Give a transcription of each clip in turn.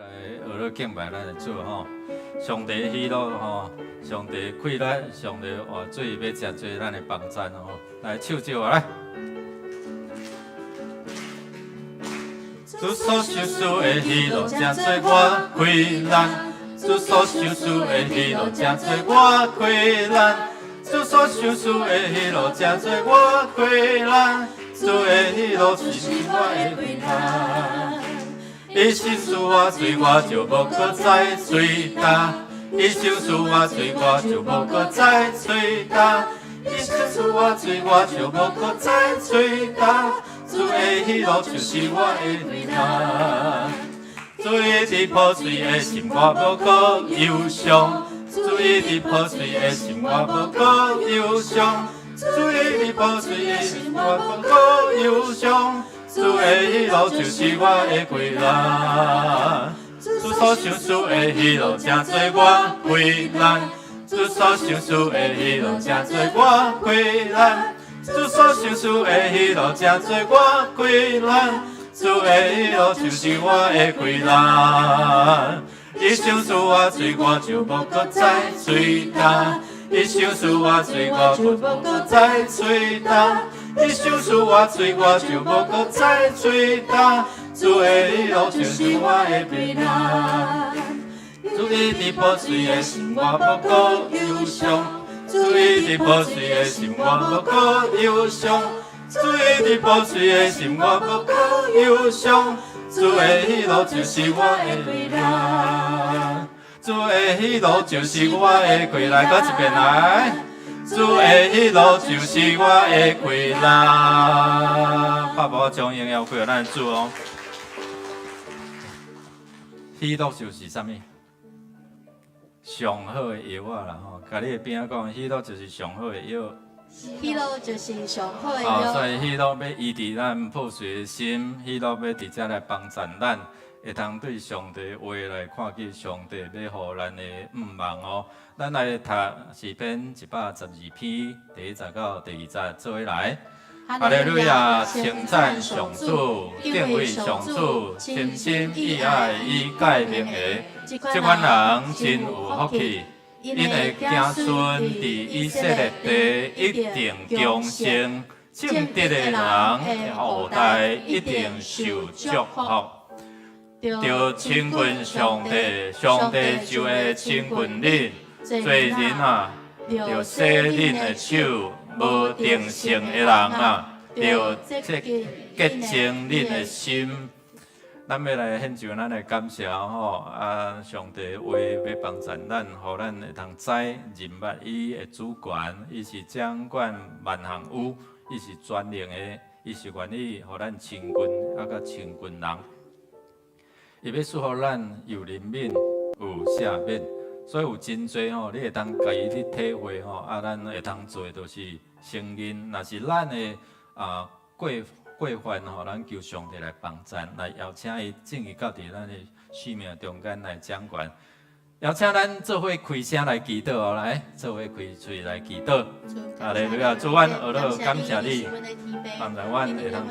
來學咧敬拜咱的主吼，上帝喜樂吼，上帝快樂，上帝活水欲成做咱的幫贊吼，來唱這來。主所賞賜的喜樂，成做我快樂；主所賞賜的喜樂，成做我快樂；主所賞賜的喜樂，成做我快樂。主的喜樂就是我的快樂。伊先恕我罪，我就無閣再喙焦；伊先恕我罪，我就無閣再喙焦；伊先恕我罪，我就無閣再喙焦。主的喜樂就是我的快樂。主醫治破碎的心，我無閣憂傷；主醫治破碎的心，我無閣憂傷；主醫治破碎的心，我無閣憂傷。主的喜樂就是我的快樂，主所賞賜的喜樂，成做我快樂；主所賞賜的喜樂，成做我快樂；主所賞賜的喜樂，成做我快樂。主的喜樂就是我的快樂。伊賞賜我罪，我就無閣再喙焦；伊賞賜我罪，我就無閣再喙焦。伊賞賜我罪，我就無閣再喙焦。主的喜樂就是我的快樂。主醫治破碎的心，我無閣憂傷。主醫治破碎的心，我無閣憂傷。主醫治破碎的心，我無閣憂傷。主的喜樂就是我的快樂。主的喜樂就是我的快樂，閣一遍來。主的喜樂就是我的快樂。拍鼓將榮耀歸予咱的主哦。喜樂就是啥物？上好的藥仔啦吼！共你的邊仔講，喜樂就是上好的藥。喜樂就是上好的藥。所以喜樂欲醫治咱破碎的心，喜樂欲佇遮來幫贊咱，會當對上帝話來看見上帝欲予咱的向望哦。咱來讀詩篇112篇第1節到第2節，做伙來。哈利路亞，稱讚上主，敬畏上主，深心意愛伊誡命的，這款人真有福氣，𪜶的子孫佇以色列地一定強盛，正直的人的後代一定受祝福。著親近上帝，上帝就會親近恁。罪人啊，著洗恁的手；無定性的人啊，著潔淨恁的心。咱欲來獻上咱的感謝吼，啊，上帝話欲幫贊咱，予咱會當知認捌伊的主權，伊是掌管萬項有，伊是全能的，伊是願意予咱親近，啊，閣親近人。伊欲賜予咱有憐憫，有赦免，所以有真濟吼，你會當家己去體會吼，啊，咱會當做的就是承認，若是咱的啊過犯吼，咱求上帝來幫贊，來邀請伊進入到佇咱的生命中間來掌權。邀請咱做伙開聲來祈禱哦，來做伙開喙來祈禱。哈利路亞，主，阮學樂感謝你，幫助阮會當。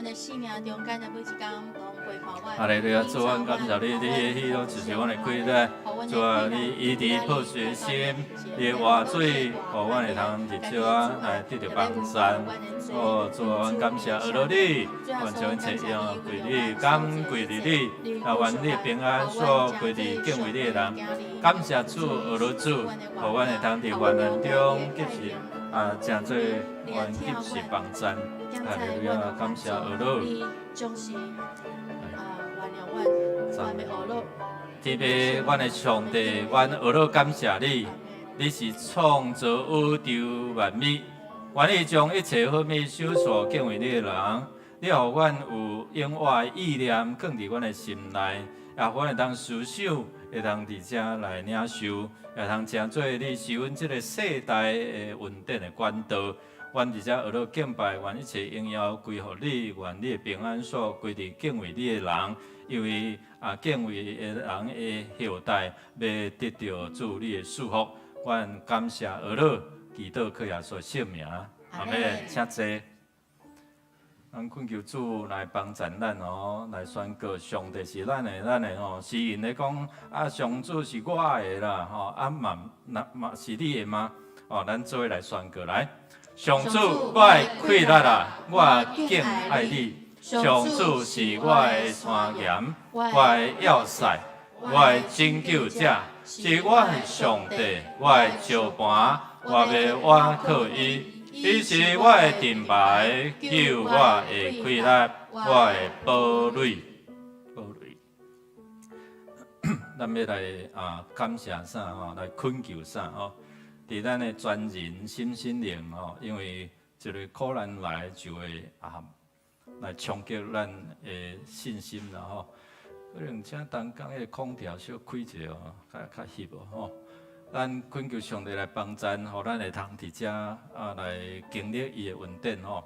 哈利路亞，主，阮感謝你，你的喜樂就是阮的快樂。主啊，你醫治破碎的心，你的活水，予阮會通佇這來得著幫贊。哦，主啊，阮感謝學樂你，願將一切榮耀歸你，感歸佇你，啊，願你的平安所歸佇敬畏你的人。感謝主，學樂主，予阮會通佇患難中及時啊，成做阮及時幫贊。哈利路亞，感謝學樂。讚美天父，阮的上帝，阮學樂感謝你，你是創造宇宙萬物，願意將一切好物賞賜敬畏你的人。你予阮有永活的意念，囥佇阮的心內，也予阮會當思想，會當佇遮來領受，會通成做你是阮這个世代的恩典的管道。阮佇遮學樂敬拜，願一切榮耀歸予你，願你的平安所歸佇敬畏你的人，因為啊敬畏的人的後代欲得著主你的祝福。阮感謝學樂，祈禱靠耶穌聖名，阿們，請坐。咱懇求主來幫贊咱哦，來宣告上帝是咱的，咱的吼。詩人咧講啊，上主是我的啦，吼啊嘛，那嘛是你的嗎？哦，咱做伙來宣告來。上主，我的氣力啊，我敬愛你。上主是我的山岩，我的要塞，我的拯救者，是我的上帝，我的石磐，我欲倚靠伊。伊是我的盾牌，救我的氣力，我的堡壘。堡壘。咱欲來啊，感謝啥吼？來懇求啥吼？佇咱的全人心身靈吼，因為一个苦難來就會啊，來衝擊咱的信心啦吼。可能請東江彼个空調小開一下哦，較較翕哦吼。咱懇求上帝來幫贊，予咱會通佇遮啊來經歷伊的恩典吼。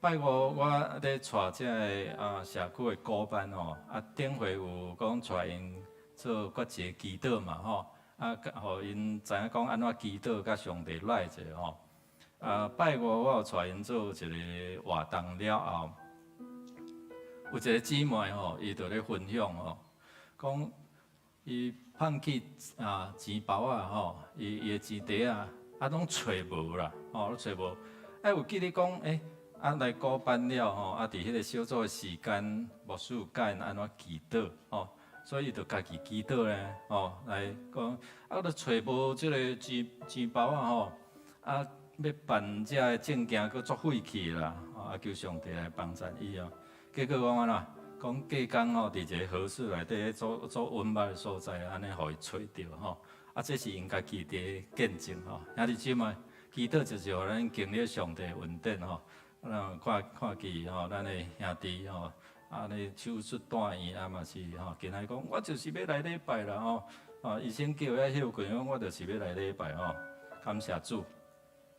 拜五我咧帶這个啊社區的高班吼，啊頂回有講帶𪜶做決志祈禱嘛吼，啊，予𪜶知影講按怎祈禱，佮上帝來者吼。啊，拜五我有帶𪜶做一个活動了後，有一个姊妹吼，伊就咧分享吼，講伊放棄啊錢包仔吼，伊伊的錢袋仔啊攏揣無啦，吼攏揣無。啊有記得講，欸，啊來高班了吼，啊佇彼个小組的時間，牧師有教𪜶按怎祈禱吼，所以伊就家己祈禱咧，吼來講，啊都揣無這个錢錢包仔吼，啊欲辦這个證件，閣足費氣啦，啊求上帝來幫贊伊哦。結果講按怎？講隔工吼，佇一個和室內底做做溫捌的所在，按呢予伊揣著吼。啊，這是𪜶家己的見證吼。兄弟姊妹，祈禱就是予咱經歷上帝的恩典吼。咱看看見吼，咱的兄弟吼，按呢手術住院啊嘛是吼，今仔講我就是欲來禮拜啦吼。啊，醫生叫遐歇睏，講我就是欲來禮拜吼。感謝主。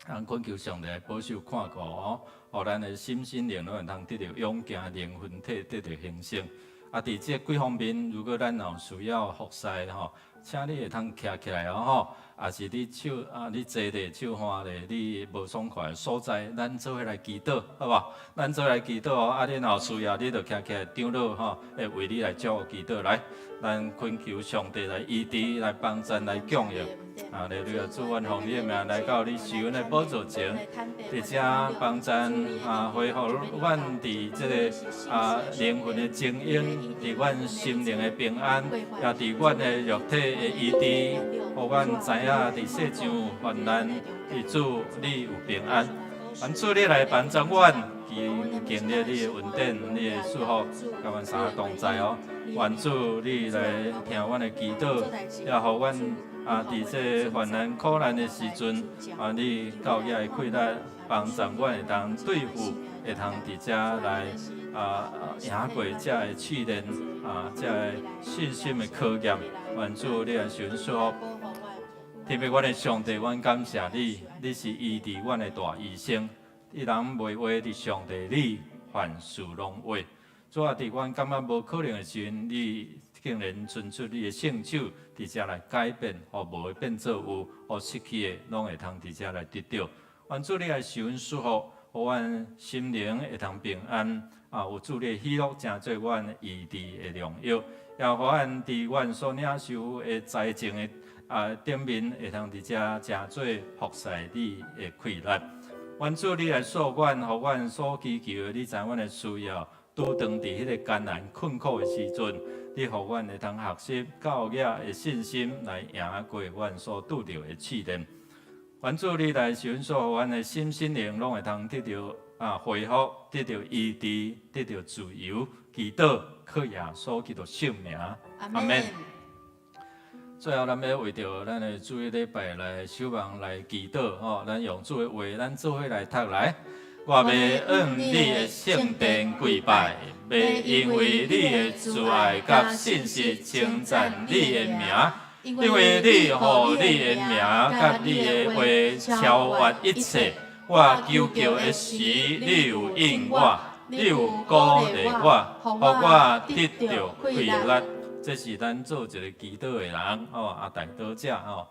咱懇求上帝來保守看顧哦，予咱的心身靈攏會通得著勇健，靈魂體得著興盛。啊，佇這幾方面，如果咱若有需要服侍吼，請你會通徛起來哦吼，抑是你手啊，你坐咧手橫咧，你無爽快的所在，咱做伙來祈禱，好無？咱做伙來祈禱哦。啊，你若有需要，你就徛起來，長老吼會為你來祝福祈禱來。咱懇求上帝來醫治、來幫贊、來供應。啊，哈利路亞！主，阮奉你的名來到你施恩的寶座前，佇遮幫贊啊，恢復阮佇這个啊靈魂的精英，佇阮心靈的平安，也佇阮的肉體的醫治，予阮知影佇世上患難，佇主你有平安。願主你來幫助阮，經經歷你的恩典，你的祝福，佮阮三个同在哦。願主你來聽阮的祈禱，也予阮啊，佇這患難苦難的時陣，啊，你教額的氣力幫助阮會當對付，會通佇遮來啊贏過這个試煉啊，這个信心的考驗。願主你來賜祝福。特別阮的上帝，阮感謝你，你是醫治阮的大醫生，你人袂話佇上帝你凡事攏會。主啊，佇阮感覺無可能的時陣，你竟然伸出你的聖手，佇遮來改變，予無的變做有，予失去的攏會通佇遮來得著。願主你來賜阮祝福，予阮心靈會通平安，啊，有主你的喜樂，成做阮醫治的良藥，也予阮佇阮所領受的災情的啊頂面，會通佇遮成做服侍你的氣力。願主你來賜阮，予阮所祈求的，你知阮的需要。拄當佇彼个艱難困苦的時陣，你予阮會通學習教額的信心來贏過阮所拄著的試煉。願主你來賜阮所，予阮的心身靈攏會通得著啊恢復，得著醫治，得著自由。祈禱，靠耶穌基督聖名，阿門。最後，咱欲為著咱的主日禮拜來守望來祈禱吼，咱用主的話，咱做伙來讀來。我欲向你的聖殿跪拜，欲因為你的慈愛佮信實稱讚你的名，因為你予你的名佮你的話超越一切。我求告的時，你有應我，你有鼓勵我，予我得著氣力。這是咱做一个祈禱的人吼，啊，代禱者吼，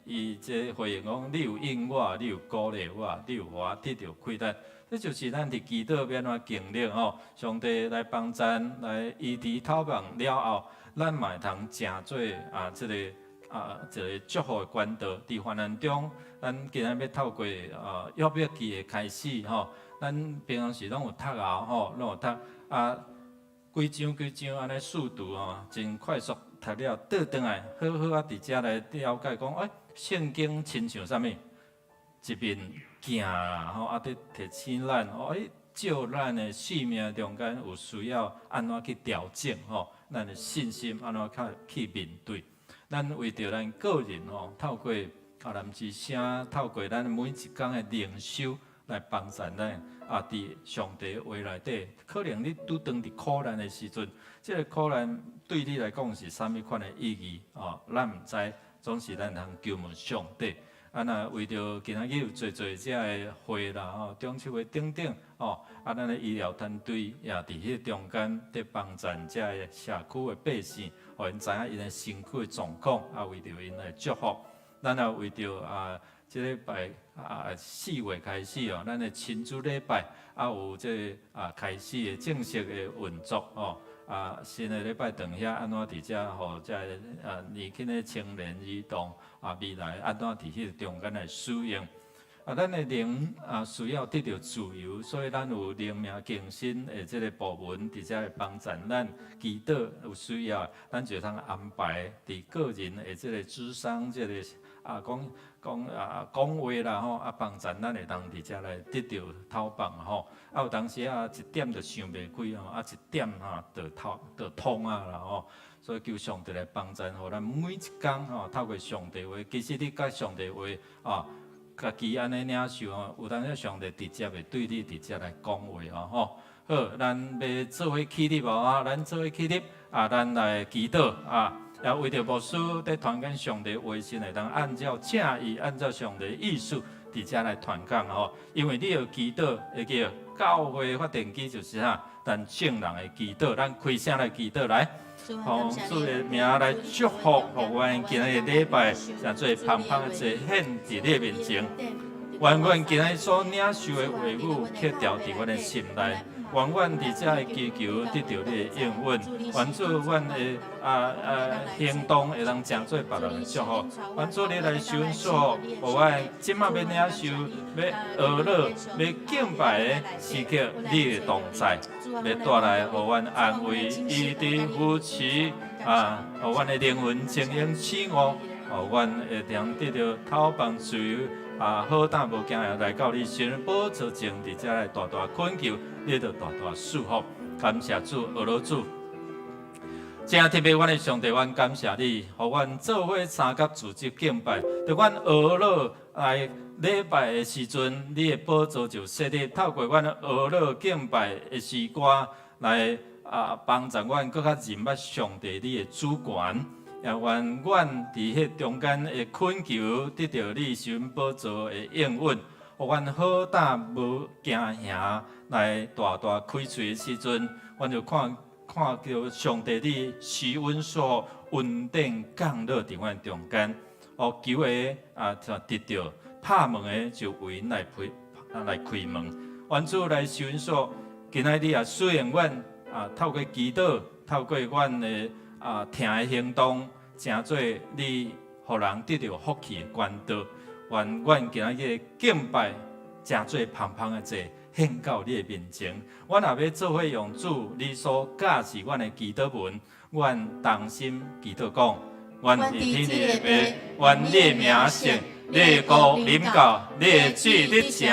伊這回應講，你有應我，你有鼓勵我，你有予我得著氣力。這就是咱佇祈禱欲按怎經歷吼，上帝來幫贊，來醫治透望了後，咱嘛會通成做啊，這個啊一个祝福的管道。佇患難中，咱今仔欲透過啊約伯記的開始吼，咱平常時攏有讀啊吼，攏有讀啊，幾章幾章按呢速讀吼，真快速讀了，倒轉來好好啊，佇遮來了解講，欸，聖經親像啥物？一面鏡啦吼，啊，佇提醒咱，哦，欸，照咱的生命中間有需要按怎去調整吼，咱的信心按怎去面對。咱為著咱個人吼，透過啊南之聲，透過咱每一工的靈修來幫助咱啊，佇上帝話內底，可能你拄當佇苦難的時陣，這个苦難對你來講是啥物款的意義哦？咱毋知，總是咱通求問上帝。啊，若為著今仔日有濟濟遮个會啦吼，中秋會等等吼，啊，咱的醫療團隊也佇彼中間佇幫贊遮个社區的百姓，予𪜶知影𪜶的身軀的狀況，啊，為著𪜶來祝福。咱也為著啊，這禮拜啊4月開始哦，咱的親子禮拜啊有這个啊開始的正式的運作吼。啊，新的禮拜轉遐按怎佇遮，予遮个啊年輕的青年兒童啊未來按怎佇彼个中間來使用。啊，咱的靈啊需要得著自由，所以咱有靈命更新的這个部門佇遮來幫助咱祈禱有需要，咱就通安排佇個人的這個諮商，這個啊講講啊講話啦吼，啊幫助咱會當佇遮來得著透放吼。啊有當時啊一點就想袂開吼，啊一點吼就頭就通啊啦吼。所以求上帝來幫助，予咱每一工吼透過上帝話，其實你佮上帝話啊，家己按呢領受吼，有當時上帝直接會對你直接來講話哦吼。好，咱欲做伙起立無啊？咱做伙起立啊，咱來祈禱啊。也為著牧師佇傳講上帝話時，會當按照正意，按照上帝意思，佇遮來傳講吼。因為你有祈禱，會記教會發電機就是啥？咱眾人的祈禱，咱開聲來祈禱來，奉主的名來祝福，予阮今仔日禮拜，成做芳芳的祭獻佇你面前。願阮今仔日所領受的話語，刻牢佇阮的心內。願阮佇遮的祈求得著你的應允，願主阮的啊啊行動會當成做別人的祝福。願主你來收祝福，予阮這馬欲領受、欲學樂、欲敬拜的時刻，你的同在，欲帶來予阮安慰、醫治、扶持啊，予阮的靈魂晶瑩醒悟，予阮會當得著透放自由。啊，好膽無驚來到你神寶座前，佇遮來大大懇求，你就大大賜福。感謝主，阿羅主，真特別，阮的上帝，阮感謝你，予阮做伙參加組織敬拜。當阮學樂來禮拜的時陣，你的寶座就設立，透過阮學樂敬拜的詩歌來啊幫助阮閣較認捌上帝你的主權。也願阮佇彼中間的懇求，得著你神寶座的應允，予阮好膽無驚嚇來大大開喙的時陣，阮就看看著上帝你施恩所恩典降落佇阮中間，予求的啊就得著，拍門的就為𪜶來開來開門。願主來施恩所，今仔日也使用阮啊，透過祈禱，透過阮的啊，疼的行動，成做你予人得著福氣的管道。願阮今仔日敬拜，成做芳芳的祭，獻到你的面前。阮若欲做伙用主你所教示阮的祈禱文，阮同心祈禱講：阮佇天頂的父，願你的名聖，你的國臨到，你的旨意得成，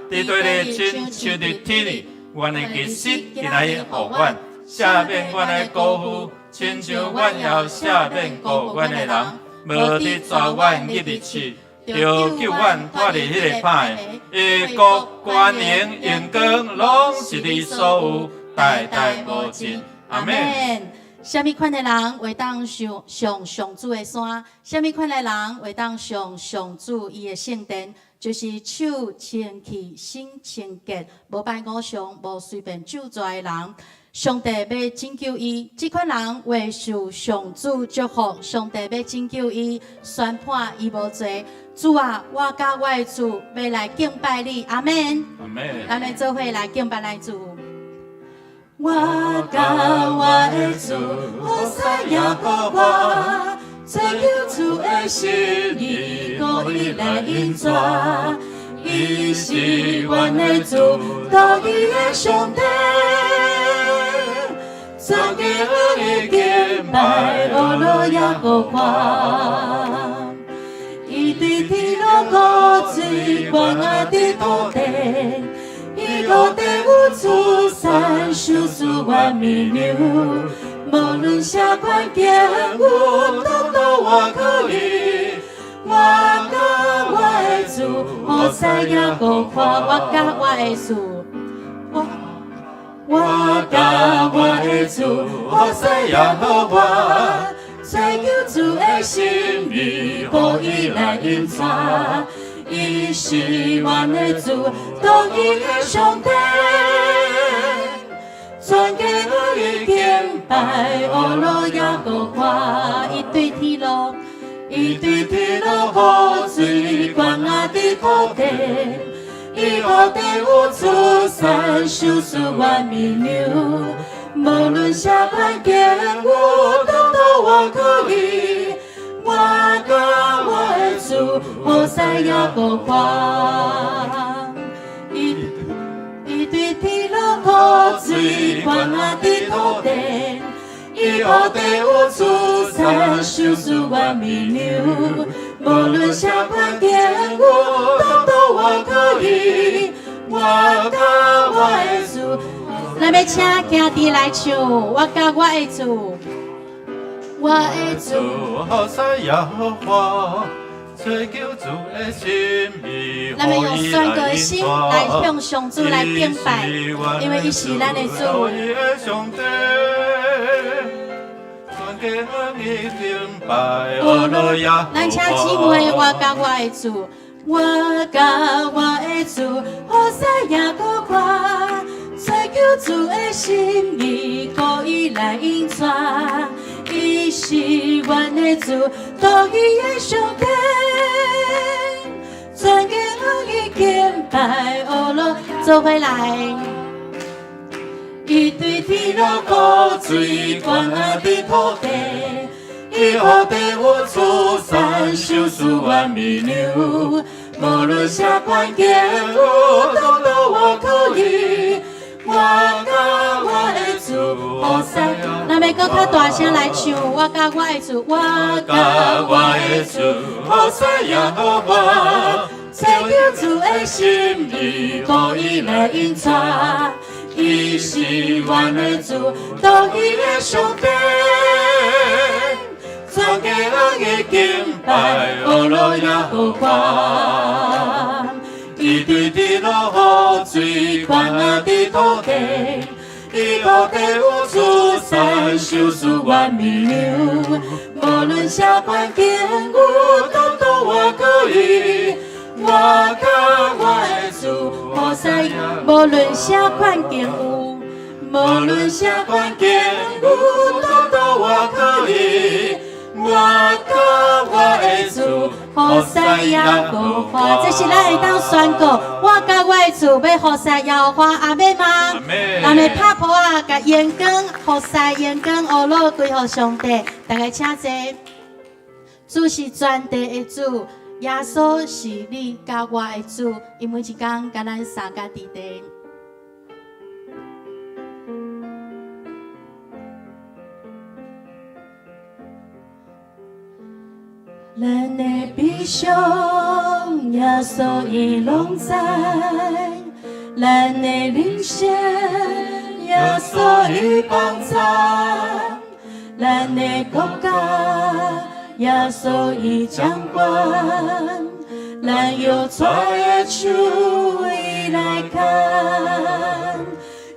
佇地裡親像佇天裡。阮的日食今仔日予阮，赦免阮的過負，親像阮也赦免過阮的人，無得帶阮入去試，著救阮脫離彼個歹的。因國權能榮光，攏是你所有，代代無盡。阿們。啥物款的人會當上上上主的山？啥物款的人會當上上主伊的聖殿？就是手清氣、心清潔，無拜偶像、無隨便咒詛的人。上帝欲拯救伊。這款人會受上主祝福，上帝欲拯救伊，宣判伊無罪。主啊，我佮我的厝欲來敬拜你，阿門。阿門。咱來做伙來敬拜咱主。我佮我的主，服侍耶和華，追求主的心意，予伊來引帶。伊是阮的主，獨一的上帝。全家予伊敬拜，呵咾耶和華。伊對天落雨水，灌溉佇土地，伊五地有出產，賞賜萬民糧。無論啥款境遇，都我可以。我佮我的主，服侍耶和華，我佮我的主，我佮我的主，服侍耶和華，追求主的心意，予伊來引帶。伊是阮的主，獨一的上帝。全家予伊敬拜，呵咾耶和華。伊對天落，伊對天落雨水，灌溉佇土地。伊五地有出產，賞賜萬民糧。無論啥款境遇，都我可以。我佮我的主，服侍耶和華。伊對天落雨水，灌溉佇土地。伊五地有出產，賞賜萬民糧。無論啥款境遇，都我可以。我佮我的主，咱欲請兄弟來唱，我佮我的主，我的主，服侍耶和華，追求主的心意，咱欲用宣告的心來向上主來敬拜，因為伊是咱的主。上帝，全家予伊敬拜，呵咾耶和華。咱請姊妹，我佮我的主，我佮我的主，服侍耶和華，追求主的心意，予伊來引帶。伊是阮的主，獨一的上帝。全家予伊敬拜，呵咾做伙來。伊對天落雨水，灌溉佇土地。伊五地有出產，賞賜萬民糧。無論啥款境遇，都我可以。我佮我的主，服侍。咱欲閣較大聲來唱，我佮我的主，我佮我的主，服侍耶和華，追求主的心意，予伊來引帶。伊是阮的主，獨一的上帝。全家予伊敬拜，呵咾耶和華。伊對天落雨水，灌溉佇土地。伊五地有出產，賞賜萬民糧。無論啥款境遇，都我可以。我佮我的主，服侍。無論啥款境遇，無論啥款境遇，都我可以。我佮我的主，服侍耶和華，這是咱會當宣告。我佮我的主欲服侍耶和華，阿們嗎？咱欲拍噗仔，共榮光服侍榮光，呵咾歸予上帝。大家請坐。主是全地的主，耶穌是你佮我的主，伊每一工共咱相佮佇地。咱的悲傷，耶穌伊攏知；咱的人生，耶穌伊幫助；咱的國家，耶穌伊掌管。咱約帶的手，伊來牽。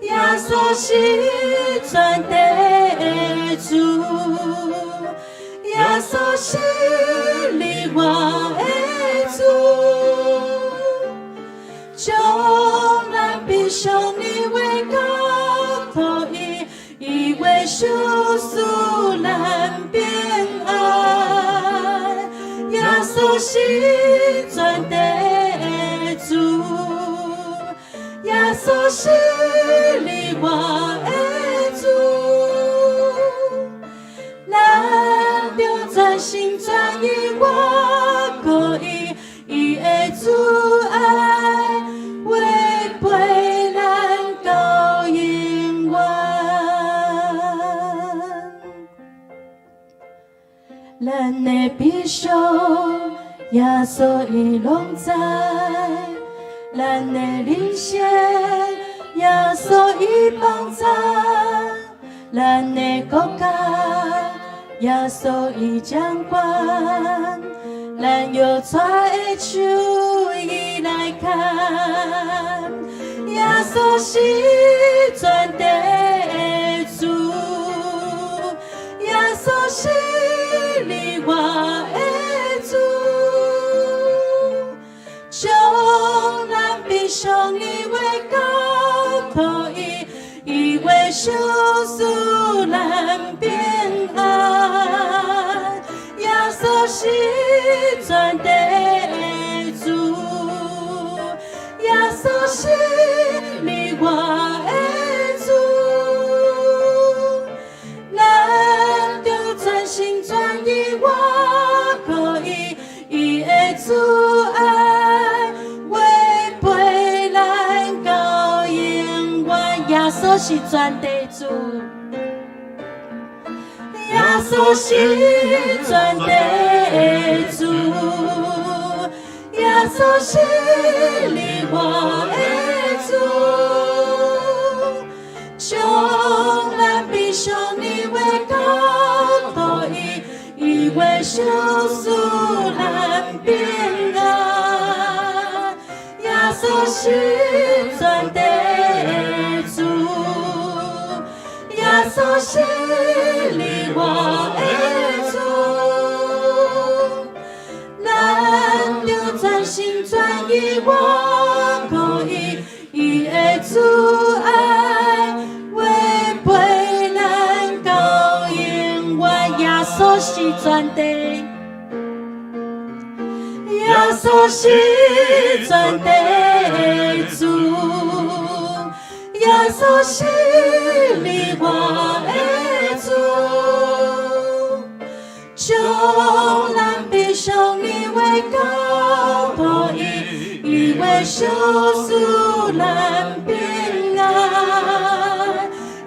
耶穌是全地的主。耶穌是你我的主，將咱悲傷的話交託伊，穌是全地的主，耶穌是你我的主，咱著全心全意倚靠伊，伊的慈愛會陪咱到永遠。咱的悲傷，耶穌伊攏知；咱的人生，耶穌伊幫助；咱的國家，耶穌伊掌管。咱約帶的手，伊來牽。耶穌是全地的主，耶穌是你我的主，將咱悲傷的話交託伊，伊會賞賜咱平安。耶穌是全地的主，耶穌是你我的主，咱著全心全意倚靠伊，伊的慈愛會陪咱到永遠。耶穌是全地主，耶穌是全地的主，耶穌是你我的主，將咱悲傷的話交託伊，伊會賞賜咱平安。耶穌是全地的主，耶穌是你我的主，咱著全心全意倚靠伊，伊的慈愛會陪咱到永遠。耶穌是全地，耶穌是全地的主，耶穌是你我的主，將咱悲傷的話交託伊，伊會賞賜咱平安。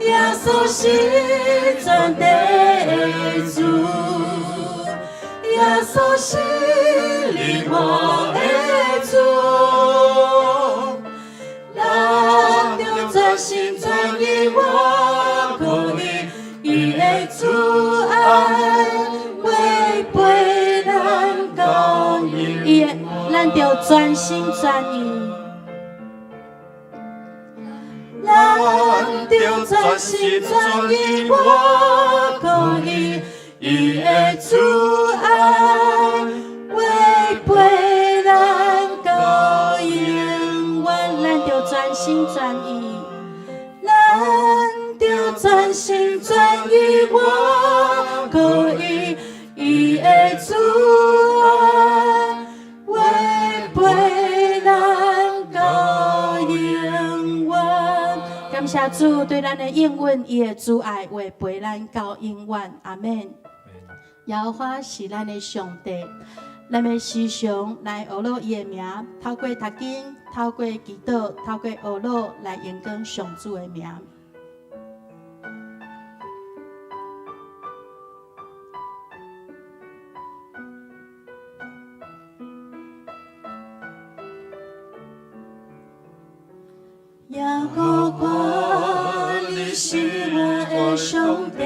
耶穌是全地的主，耶穌是你我的主，咱著全心全意倚靠伊，伊的慈愛會陪咱到永遠。咱著全心全意，咱著全心全意倚靠伊，伊的慈愛會陪咱到永遠。咱著全心全意，咱著全心全意倚靠伊，伊的慈愛會陪咱到永遠。感謝主對咱的應允，伊的慈愛會陪咱到永遠。阿們。耶和華是咱的上帝，咱欲時常來學咾伊的名，透過讀經，透過祈禱，透過學咾來榮光上主的名。耶和華，你是我的上帝，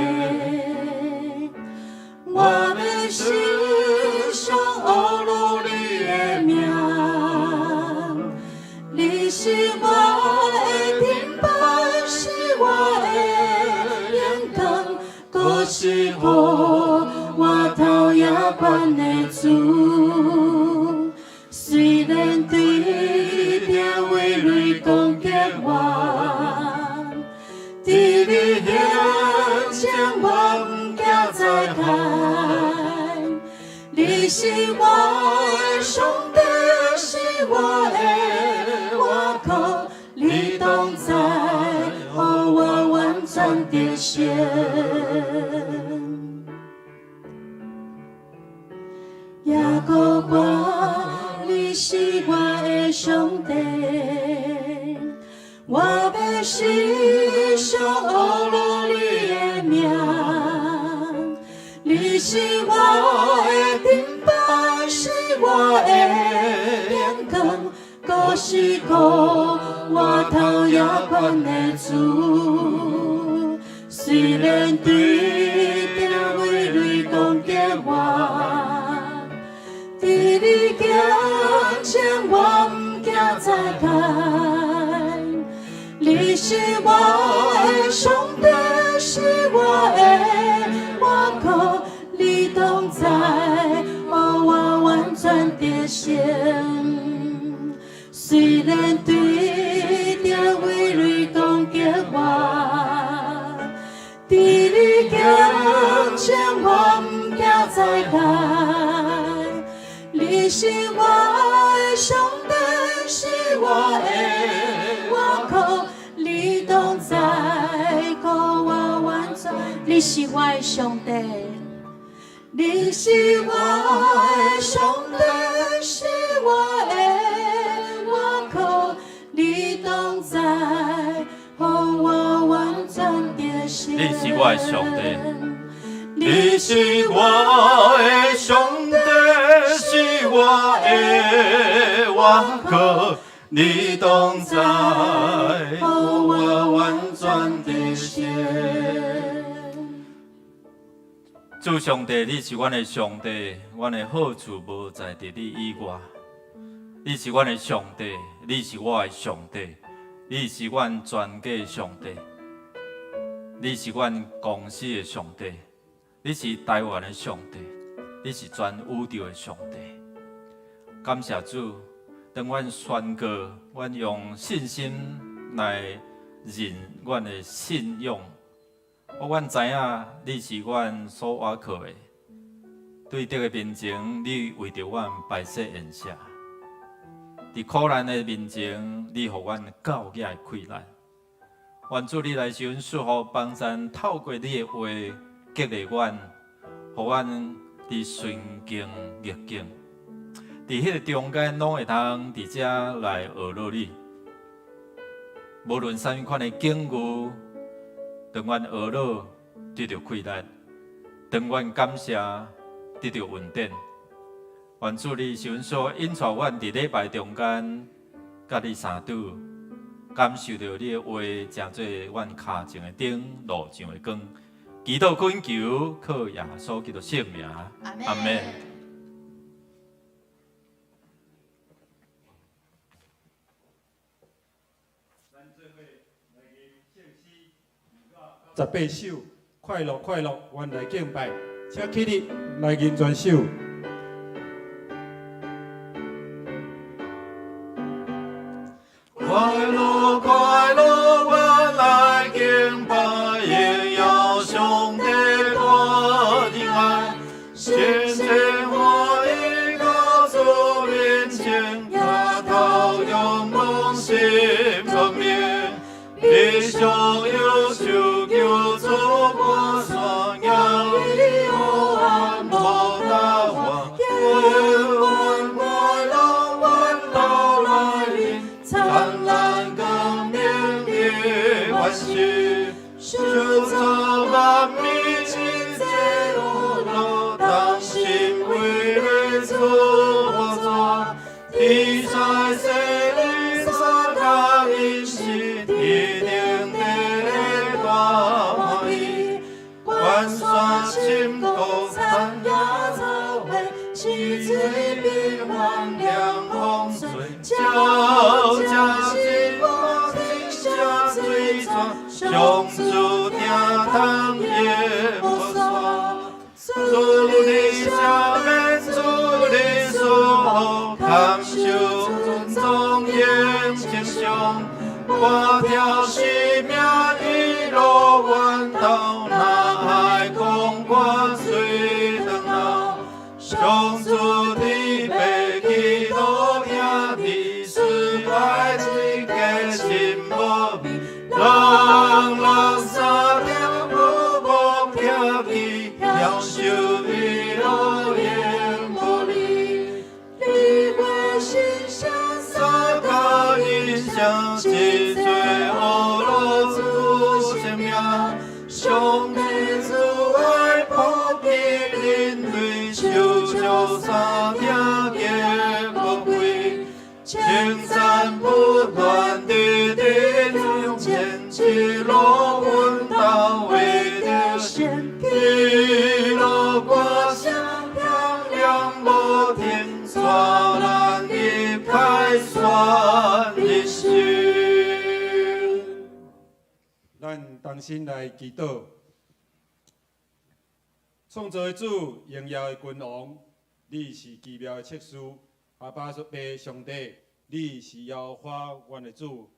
我欲時常學咾你的名。你是我的盾牌，是我的榮光，閣是予我頭也懸的主。雖然對著偉雷攻擊我，佇你面前我毋驚災害。你是我的全得勝。耶和華，你是我的上帝，我欲時常學樂你的名。你是我的盾牌，是我的榮光，閣是顧我頭也懸的主。雖然對著偉雷攻擊我，佇你面前我毋驚再開。你是我的上帝，是我的倚靠，你同在，予我完全得勝。雖然對著偉雷攻擊我，佇你面前我毋驚再開。你是我的上帝，是我的倚靠，你同在，予我完全。你是我的上帝，你是我的上帝，是我的倚靠，你同在，予我完全得勝。你是我的上帝，你是我的上帝，是我的倚靠，你同在，予我完全得勝。主上帝，你是阮的上帝，阮的好處無在佇你以外。你是阮的上帝，你是我的上帝，你是阮全家的上帝，你是阮公司的上帝，你是台灣的上帝，你是全宇宙的上帝。感謝主，當阮宣告，阮用信心來認阮的信仰。我阮知影你是阮所倚靠的，對敵的面前，你為著阮擺設筵席；佇苦難的面前，你予阮夠額的氣力。願主你來賜阮祝福，幫贊透過你的話激勵阮，予阮佇順境逆境，佇彼個中間攏會通佇遮來學樂你。無論啥物款的境遇，當阮學樂得著氣力，當阮感謝得著恩典。願主你賜阮所引帶阮佇禮拜中間，佮你相拄，感受著你的話，成做阮跤前的燈，路上的光。祈禱懇求，靠耶穌基督聖名，阿門。 18首，快樂快樂，阮來敬拜，請起立來吟全首。快樂快樂，阮來敬拜，榮耀上帝大仁愛，深情歡喜到主面前，抬頭仰望心光明，悲傷憂愁求主趕散，耶和華無答案，願快樂阮到來臨，燦爛光明的萬事，受造萬民一齊樂樂，同心為你主寶座，天使聖靈三加一是天頂的大歡喜，關山深谷山野草花，池水變萬涼風吹，鳥聲一歌天聲水泉，上主聽通也無散。主你赦免，主你賜福，堪受尊崇榮稱頌，我條生命一路源頭，哪愛講我隨長老。上主的白基督兄弟，是愛一家親無味，人人三天樂，阮兜為著神，喜樂歌聲響亮無停，帶咱入凱旋的城。咱同心來祈禱。創造的主，榮耀的君王，你是奇妙的策士，阿爸父上帝，你是耶和華阮的主，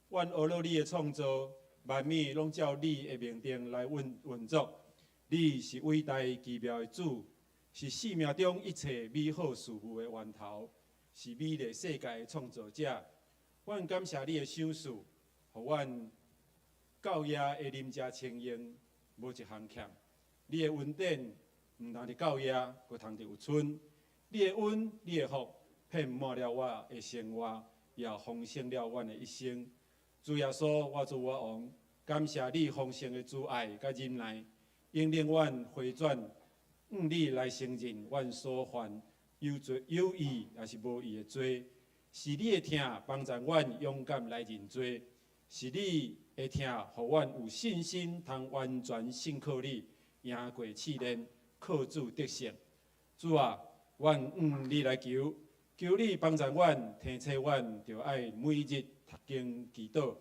阮學了你的創造，萬物攏照你的命定來運作。你是偉大奇妙的主，是生命中一切美好事物的源頭，是美麗世界的創造者。阮感謝你的賞賜，予阮到夜的啉食清閒，無一項欠。你的恩典毋但佇到夜，閣通佇有賰。你的恩，你的福，遍滿了我的生活，也豐盛了阮的一生。主耶穌，我主我王，感謝你豐盛的慈愛佮忍耐，引領阮回轉，向你來承認阮所犯有罪、有意抑是無意的罪。是你的疼幫助阮勇敢來認罪，是你的疼，予阮有信心，通完全信靠你，贏過試煉，靠主得勝。主啊，阮向你來求，求你幫助阮，提醒阮，著愛每日讀經祈禱，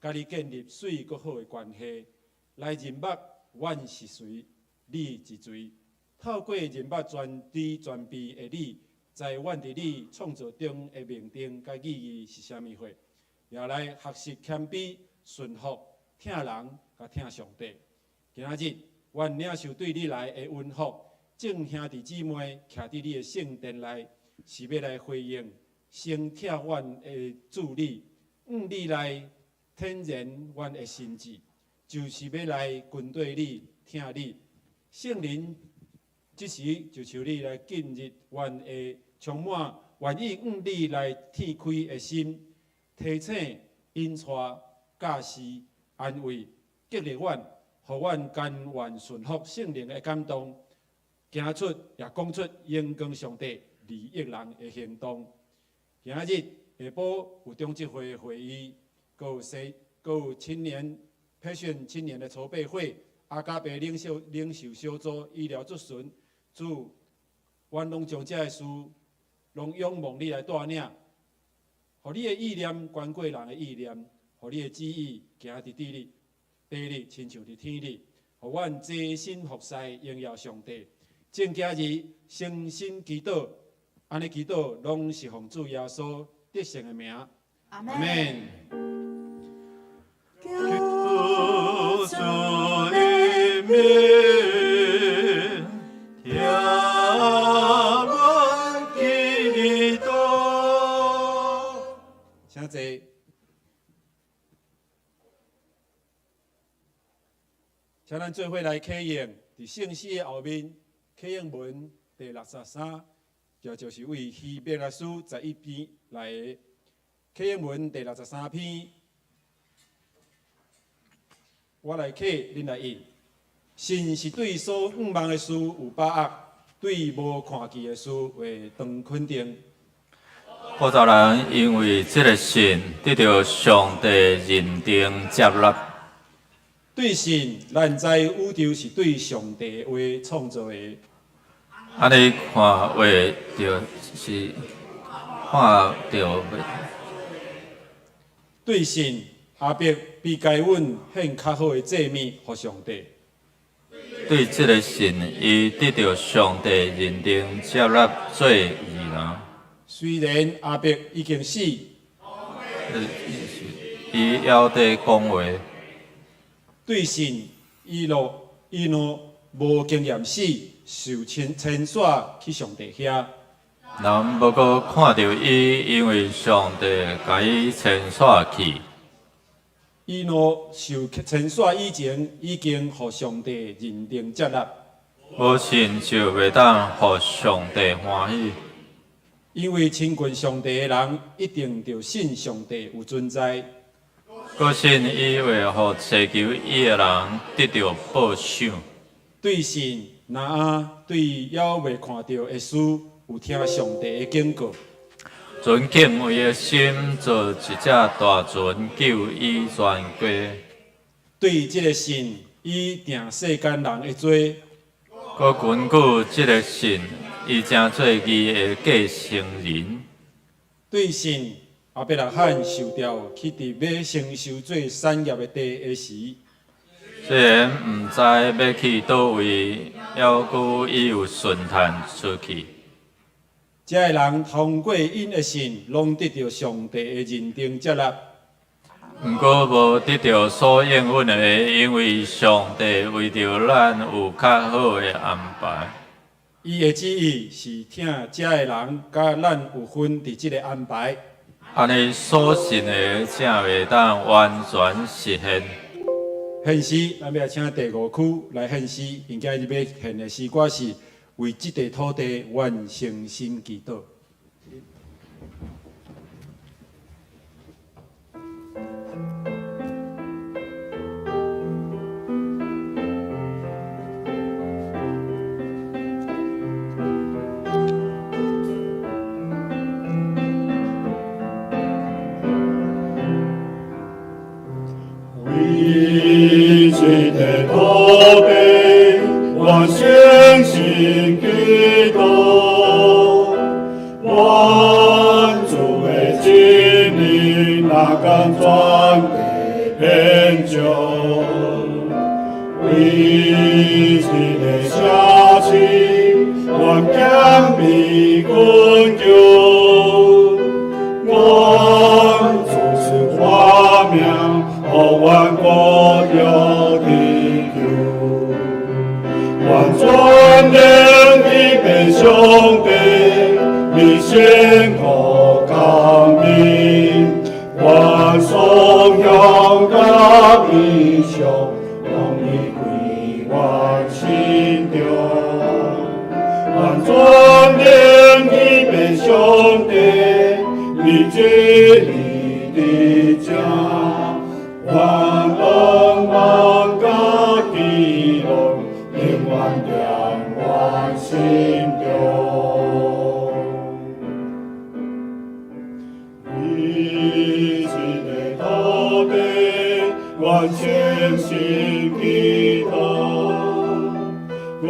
佮你建立媠閣好的關係，來認捌阮是誰，你是誰。透過認捌全知全備的你，知阮佇你創造中的命定佮意義是啥物貨，也來學習謙卑、順服、疼人佮疼上帝。今仔日，阮領受對你來的恩福，眾兄弟姊妹徛佇你的聖殿內，是欲來回應，先疼阮的主你，向你來坦然阮的心志，就是欲來跟綴你、疼你。聖靈這時就求你來進入阮的充滿願意向你來天開的心，提醒、引帶、教示、安慰、激勵阮，予阮甘願順服聖靈的感動，行出也講出榮光上帝、利益人的行動。今仔日下晡有長執會會議，閣有西，閣有青年培訓青年的籌備會，阿加伯領袖小組醫療諮詢，主，阮攏將這个事，攏仰望你來帶領，予你的意念懸過人的意念，予你的旨意行佇地裡，地裡親像佇天裡，予阮齊心服侍榮耀上帝。眾今日誠心祈禱，按呢祈禱攏是奉主耶穌得勝的名。阿門。求主的名，聽阮祈禱。請坐。請咱做伙來啟應，佇聖詩的後面，啟應文第63，這就是為希伯來書11篇來的。啟應文第63篇，我來啟，恁來應。信是對所向望的事有把握，對無看見的事會當肯定。古早人因為這个信得著上帝認定接納。對信，咱知宇宙是對上帝的話創造的。按呢看話，就是看著。對信，亞伯比該隱獻較好的祭物予上帝。對這个信，伊得著上帝認定接納做義人。雖然亞伯已經死，伊猶佇講話。對信，以挪無經驗死，受遷徙去上帝遐。人無閣看著伊，因為上帝共伊遷徙去。以挪受遷徙以前，已經予上帝認定接納。無信就袂當予上帝歡喜。因為親近上帝的人，一定著信上帝有存在。閣信伊會予尋求伊的人得著報賞。對信，挪亞對猶未看著的事，有聽上帝的警告。存敬畏的心，造一隻大船救伊全家。對這个信，伊定世間人的罪；閣根據這个信，伊成做義的繼承人。對信，亞伯拉罕受調去佇欲承受做產業的地的時，雖然毋知欲去佗位，猶閣伊有順趁出去。這个人通過𪜶的信，攏得著上帝的認定接納。毋過無得著所應允的，因為上帝為著咱有較好的安排。伊的旨意是疼這个人，佮咱有份佇這个安排。按呢所信的才會當完全實現。獻詩，咱欲來請第五區來獻詩，𪜶今日欲獻的詩歌是為這塊土地願誠心祈禱。為這塊土地，願誠心祈禱，願主的真理若敢全地遍照，為這个城市，願謙卑困求，願主賜活命。予阮國有祈求，願全能的父上帝，你宣告公義，願頌揚佮悲傷，攏離開阮心中。願全能的父上帝，你旨意佇這。願恩望佮喜樂，永遠踮阮心中。為這个土地，願誠心祈禱，願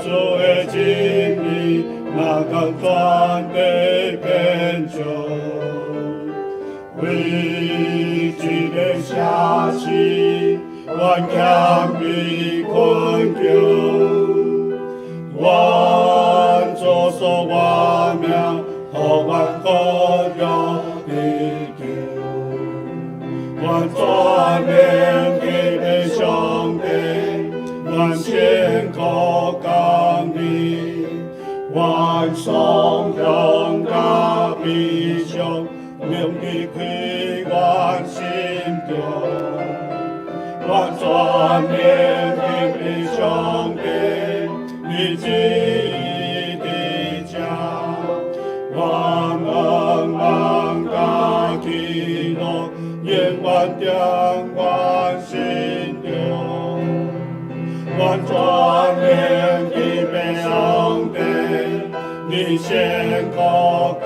主的真理若敢全地遍照，為這个城市，願謙卑困求，願主賜活命，予阮國有祈求，願全能的父上帝，願宣告公義，願頌揚佮悲傷，攏離開阮心中。願全能的父上帝，你旨意佇這，願恩望佮喜樂，永遠踮阮心中。願全能的父上帝，你宣告公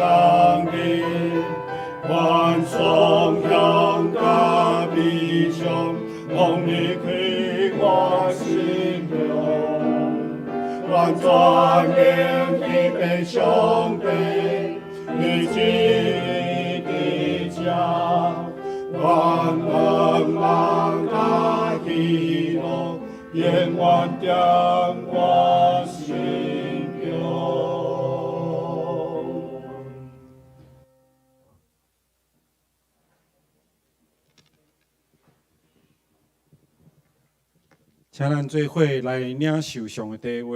義，願頌揚佮悲傷，攏離開阮心中。願全能的父上帝，你旨意佇這，願恩望佮喜樂，永遠踮阮心中。請咱做伙來領受上帝的話，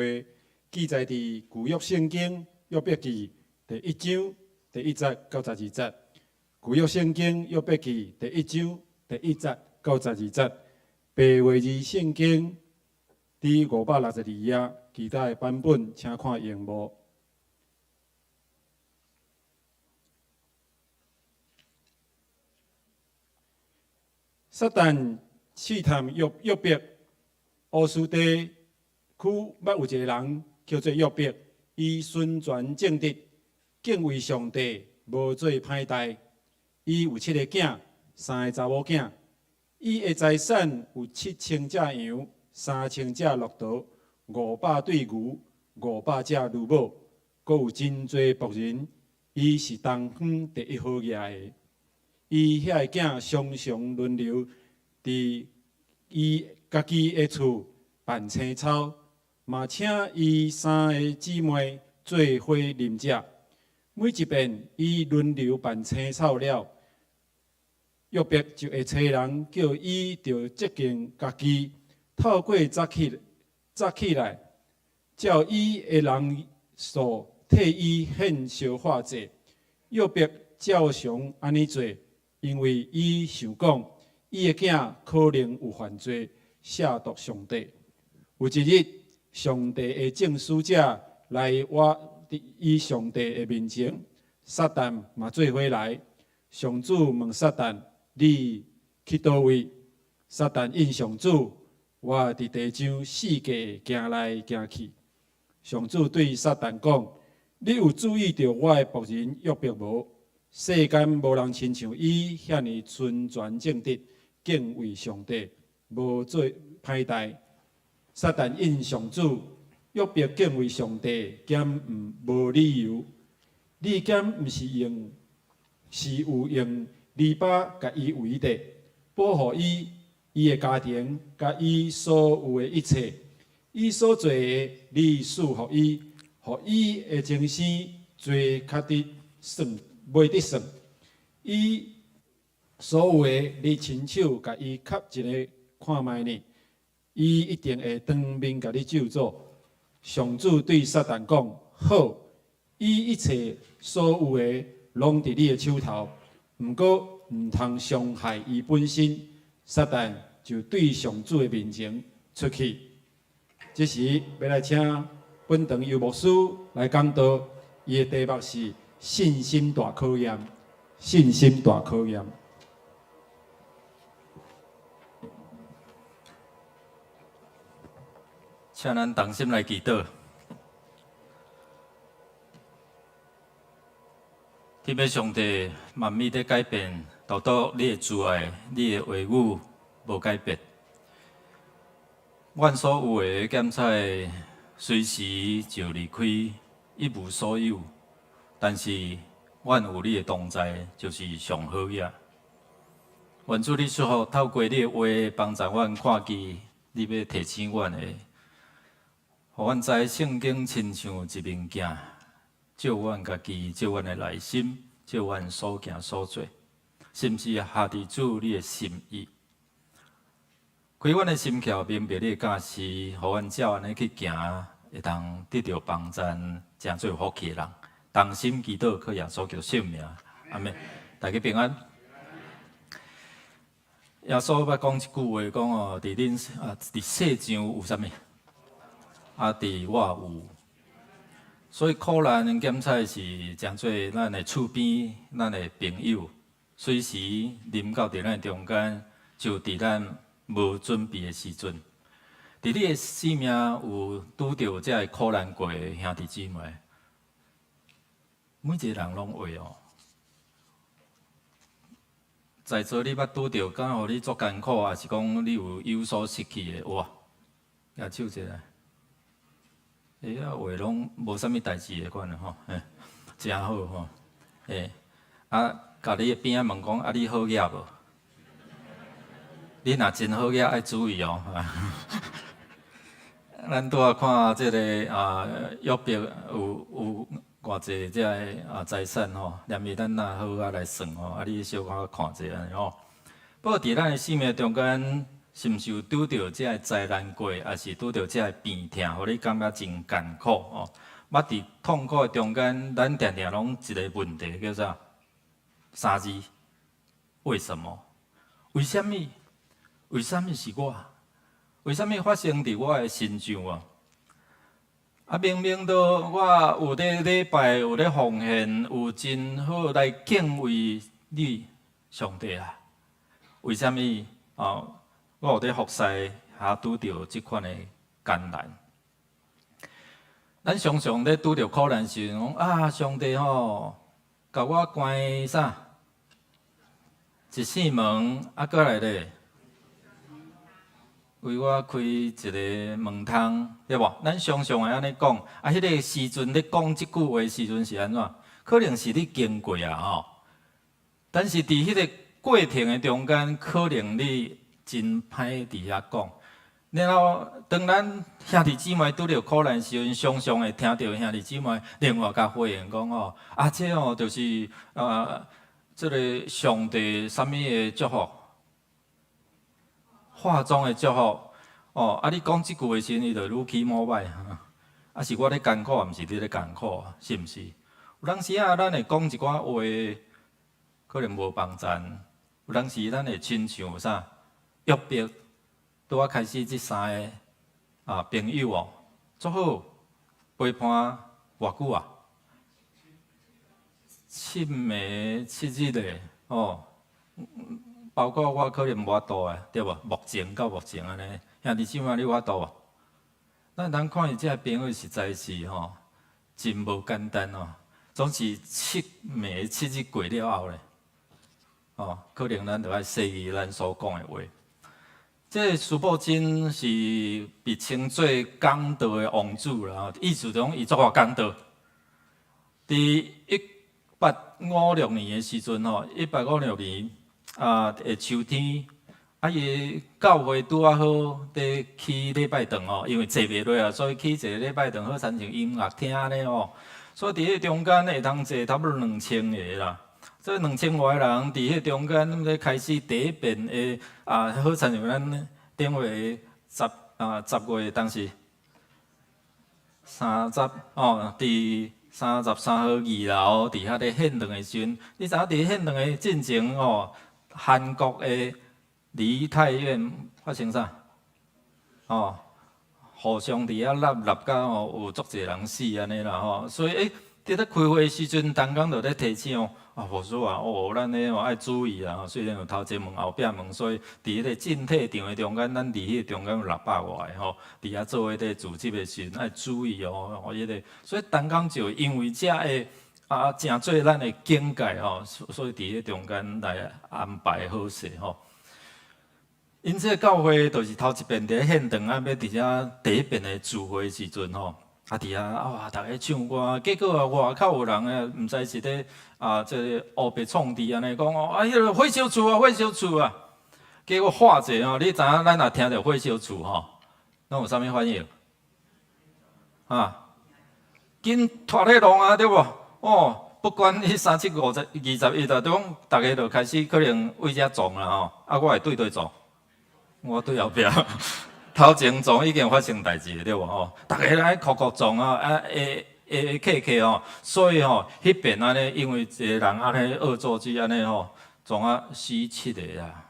記載佇舊約聖經約伯記第一章第一節到十二節。舊約聖經約伯記第一章第一節到十二節，白話字聖經佇562頁，其他的版本請看螢幕。撒旦試探約伯，烏斯地區捌有一个人叫做約伯，伊純全正直，敬畏上帝，無做歹代。伊有七个囝，三个查某囝。伊的財產有7000隻羊、3000隻駱駝、500對牛、500隻驢母，閣有真濟僕人。伊是東方第一好額的。伊遐个囝常常輪流佇伊家己的厝辦青草，嘛請伊三个姊妹做伙啉食。每一遍伊輪流辦青草了，約伯就會差人叫伊著潔淨家己，透過早起來，照伊的人數替伊獻燒化祭。約伯照常按呢做，因為伊想講，伊的囝可能有犯罪，褻瀆上帝。有一日，上帝的眾使者來倚佇伊上帝的面前，撒旦嘛做伙來。上主問撒旦：你去佗位？撒旦應上主：我佇地上四界行來行去。上主對撒旦講：你有注意著我的僕人約伯無？世間無人親像伊遐爾純全正直，敬畏上帝，無做歹代。撒旦應上主：約伯敬畏上帝，敢毋無理由？你敢毋是用是有用籬笆共伊圍著，保護伊、伊的家庭，佮伊所有的一切？伊所做的，你賜予伊，予伊的終生濟較得算，袂得算。伊所有的，你親手共伊磕一下看覓呢？伊一定會當面共你咒詛。上主對撒旦講：好，伊一切所有的攏佇你的手頭，毋過毋通傷害伊本身。撒旦就對上主的面前出去。這時欲來請本堂游牧師來講道，伊的題目是信心大考驗，信心大考驗。請咱同心來祈禱。天父上帝，萬物咧改變，獨獨你的慈愛、你的話語無改變。阮所有的檢採隨時就離開，一無所有。但是，阮有你的同在，就是上好額。願主你祝福，透過你的話幫助阮看見你欲提醒阮的，予阮知聖經親像一面鏡，照阮家己，照阮的內心，照阮所行所做，是毋是合佇主你的心意？開阮的心竅，明白你的教示，予阮照按呢去行，會當得著幫贊，成做有福氣的人。同心祈禱，靠耶穌基督聖名，阿們。大家平安。耶穌捌講一句話，講哦，佇恁啊，佇世上有啥物？啊，佇我有。所以苦難檢採是誠做咱的厝邊，咱的朋友，隨時臨到佇咱中間，就佇咱無準備的時陣，佇你的生命有拄著這个苦難過的兄弟姊妹，每一個人攏會哦。在座你捌拄著，敢予你足艱苦，抑是講你有有所失去的，哇！舉手者來。欸，啊話攏無啥物代誌的款吼，嘿，誠好吼，欸，啊，共你的邊仔問講，啊，你好額無？你若真好額，愛注意哦。咱拄仔看這个啊，約伯有偌濟這个啊財產吼，連伊咱若好額來算吼，啊，你小可看者按呢吼。不過佇咱的生命中間，是毋是有拄著這个災難過，抑是拄著這个病痛，予你感覺真艱苦吼？捌佇痛苦的中間，咱定定攏一个問題叫啥？三字？為什麼？為啥物？為啥物是我？為啥物發生佇我的身上啊？啊，明明都我有咧禮拜，有咧奉獻，有真好來敬畏你上帝啊！為啥物啊？我有咧服侍，還拄著這款的艱難。咱常常咧拄著苦難時，講啊，上帝吼，共我關啥？一扇門啊，閣來咧，為我開一个門窗，對無？咱常常會按呢講，啊，彼个時陣咧講這句話的時陣是按怎？可能是你經過啊吼，但是佇彼个過程的中間，可能你真歹佇遐講。然後，當咱兄弟姊妹拄著苦難時陣，常常會聽著兄弟姊妹另外共回應講吼，啊，這哦就是啊，這个上帝啥物的祝福，化妝的祝福，哦，啊，你講這句話時陣，伊就愈起毛歹，啊，是我咧艱苦，毋是你咧艱苦，是毋是？有當時啊，咱會講一寡話，可能無幫贊；有當時咱會親像啥約伯，拄仔開始這三个啊朋友哦，足好陪伴偌久啊？七暝七日的哦，包括我可能無法度的，對無？目前到目前按呢，兄弟姊妹你有法度無？咱通看伊這个朋友實在是吼，真無簡單哦。總是七暝七日過了後咧，哦，可能咱就愛細意咱所講的話。這个司布真是被稱做講道的王子啦，意思就講伊足會講道。佇1856年的時陣吼，1856年啊的秋天，啊伊教會拄仔好佇起禮拜堂吼，因為坐袂落啊，所以起一個禮拜堂好親像音樂廳按呢吼。所以佇彼中間會通坐差不多2000個啦。這2000外個人佇彼中間咧開始第一遍的啊，好親像咱頂月十啊10月當時三十哦，佇33號二樓佇遐咧獻堂的時陣，你知影佇獻堂的進前哦，韓國的梨泰院發生啥？哦，互相佇遐挹挹甲吼有足濟人死按呢啦吼，所以欸，佇咧開會的時陣，同工就咧提醒哦，啊，牧師啊，哦，咱咧哦愛注意啊，雖然有頭前門後壁門，所以佇彼個進退場的中間，咱佇彼個中間有600外个吼，佇遐做彼个組織的時陣愛注意哦，哦，彼個，所以同工就因為這个啊，誠做咱的警戒吼，所以佇彼個中間來安排好勢吼。𪜶這个教會就是頭一遍佇咧獻堂啊，欲佇遮第一遍的聚會的時陣吼，啊佇遐哇，逐家唱歌，結果啊外口有人啊，毋知是咧啊，這个烏白創治按呢講哦，啊彼个火燒厝啊，火燒厝啊，結果化者吼，你知影咱若聽著火燒厝吼，攏有啥物反應？啊，緊脫彼浪啊，對無？哦，不管你三七五十二十一啊，都講逐家就開始可能為遮撞啦吼，啊，我會對佗撞？我對後壁，頭前撞已經發生代誌對無吼？逐家來哭哭撞啊，啊會會客客吼，所以吼，彼邊按呢，因為一個人按呢惡作劇按呢吼，撞啊死七個啊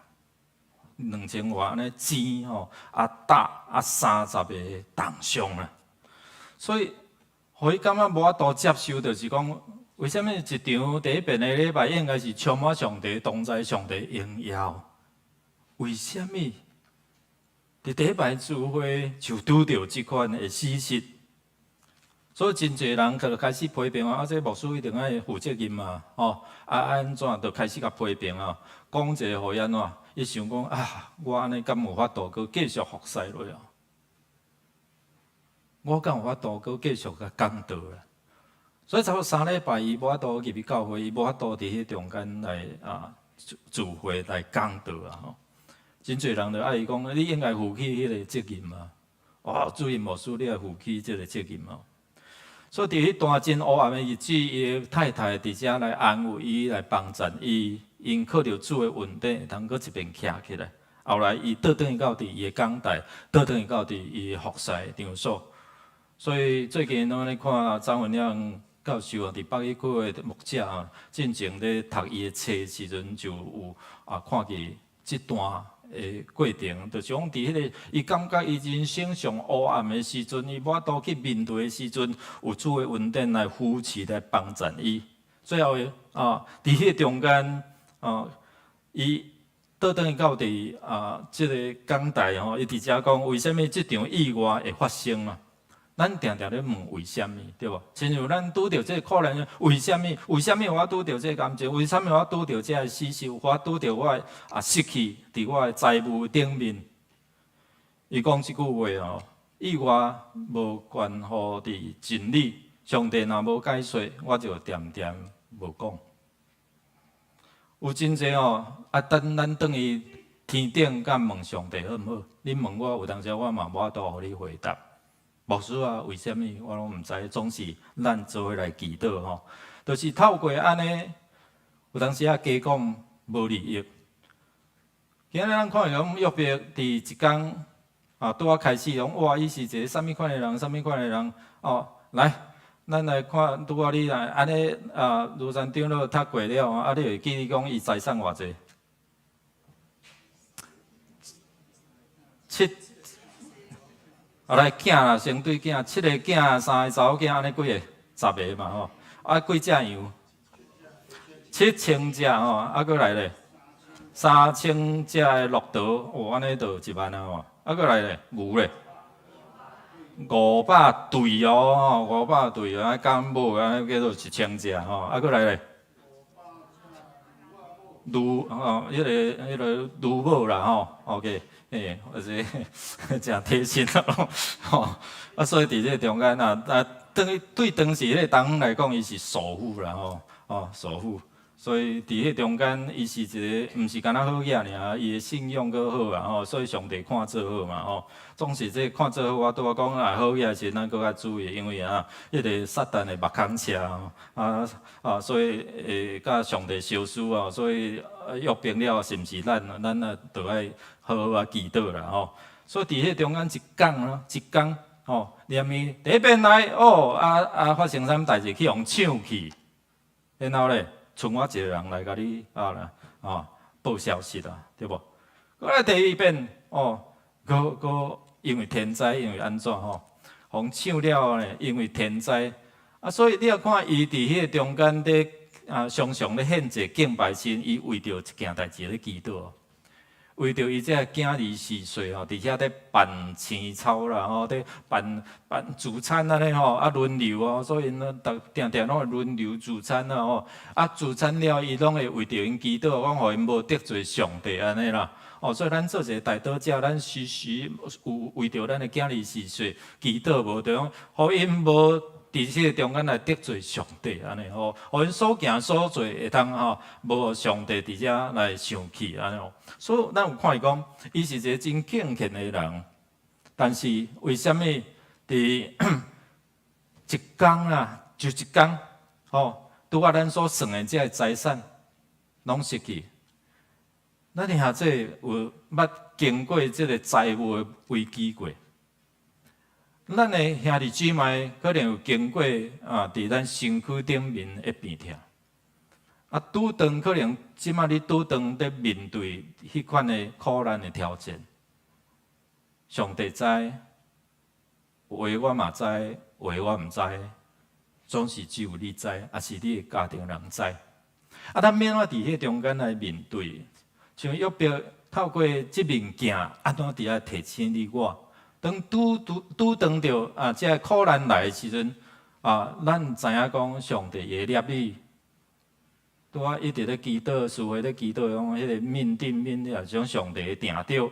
，2000外按呢錢吼，啊打啊30個重傷啦，所以，予伊感覺無法度接受，就是講，為啥物一場第一遍的禮拜應該是充滿上帝同在、上帝榮耀？為啥物？佇第一擺聚會就拄著這款的事實，所以真濟人就開始批評啊！啊，這牧師一定愛負責任嘛，吼啊按怎就開始共批評啊，講一个予伊按怎？伊想講啊，我按呢敢有法度閣繼續服侍落啊？我敢有法度閣繼續共講道啊？所以差不多3禮拜，伊無法度入去教會，伊無法度佇彼中間來啊聚會來講道啊！吼。真濟人就愛伊講，你應該負起彼个責任啊！哦，主任牧師，你愛負起這个責任哦。所以佇彼段真黑暗的日子，伊的太太佇遮來安慰伊，來幫贊伊，𪜶靠著主的恩典，會通閣一遍徛起來。後來伊倒轉去到佇伊的講台，倒轉去到佇伊的服侍場所。所以最近攏咧看張文亮教授啊，佇北一區的牧者啊，進前咧讀伊的冊時陣，就有啊看見這段的過程，就是講佇彼个伊感覺伊人生上黑暗的時陣，伊無法度去面對的時陣，有主的恩典來扶持來幫贊伊。最後啊，佇彼個中間啊，伊倒轉去到佇啊，這个講台吼，伊佇遮講為啥物這場意外會發生啊？咱定定咧問為啥物，對無？親像咱拄著這個苦難，為啥物？為啥物我拄著這個癌症？為啥物我拄著這个死訊？我拄著我啊失去佇我的財務頂面？伊講這句話哦，意外無關乎佇真理，上帝若無解說，我就恬恬無講。有真濟哦，啊，等咱轉去天頂，佮問上帝好毋好？你問我，有當時我嘛無法度予你回答。牧師啊，為啥物我攏毋知？總是咱做伙來祈禱吼，就是透過按呢，有當時啊加講無利益。今仔日咱看講約伯佇一工啊，拄仔開始講哇，伊是一个啥物款的人？啥物款的人？哦，來，咱來看拄仔你來按呢啊，廬山長老讀過了，啊，你會記得講伊財產偌濟？七，啊來囝啦，先對囝，七个囝，三個查某囝，按呢幾个？十个嘛吼，啊幾隻羊？7000隻吼，啊閣來咧，3000隻的駱駝，哦，按呢就1萬啊吼，啊閣來咧，牛咧，500對哦，500對啊，敢無按呢叫做1000隻吼，啊閣來咧，牛吼，彼个牛母啦吼，OK。欸，或者誠貼心咯，吼！啊，所以佇這个中間啊，啊，對對當時彼个東方來講，伊是首富啦，吼，哦，首富。所以佇彼中間，伊是一个毋是干焦好額爾，伊的信仰閣好啊，吼，所以上帝看做好嘛，吼。總是這看做好，我拄仔講啊，好額時，咱閣較注意，因為啊，彼个撒旦的目空車吼，啊啊，所以會佮上帝相輸啊，所以約伯了，是毋是咱咱啊，著愛好好啊祈禱啦吼。所以佇彼中間一講咯，一講吼，連伊第一遍來哦，啊啊發生啥物代誌去予搶去，然後咧，賰我一个人來共你啊啦，啊報消息啊，對無？閣來第二遍哦，閣閣因為天災，因為按怎吼，予搶了咧，因為天災啊，所以你若看伊佇彼个中間咧啊，常常咧獻祭敬拜神，伊為著一件代誌咧祈禱。為著伊這个囝兒四歲吼，佇遐咧辦青草啦吼，咧辦辦聚餐按呢吼，啊輪流哦，所以𪜶逐定定攏會輪流聚餐啦吼。啊聚餐了，伊攏會為著𪜶祈禱，講予𪜶無得罪上帝按呢啦。哦，所以咱做一个代禱者，咱時時有為著咱的囝兒四歲祈禱無？就講予𪜶無佇這个中間來得罪上帝按呢吼，予𪜶所行所做會當吼無予上帝佇遮來生氣按呢吼。所以咱有看伊講，伊是一个真敬虔的人，但是為啥物佇一工啊，就一工吼，拄仔咱所算的這个財產攏失去。咱兄弟有捌經過這个財務的危機過？咱的兄弟姊妹可能有經過啊，佇咱身軀頂面的病痛。啊，拄當可能這馬你拄當咧面對彼款的苦難的挑戰。上帝知，有的我嘛知，有的我毋知，總是只有你知，抑是你的家庭人知。啊，咱欲按怎佇彼中間來面對？像約伯透過這面鏡，按怎佇遐提醒你我？當拄拄拄當著啊，這个苦難來的時陣啊，咱知影講上帝會掠你。拄仔一直咧祈禱，師會咧祈禱，講彼个面頂面也是講上帝的定著。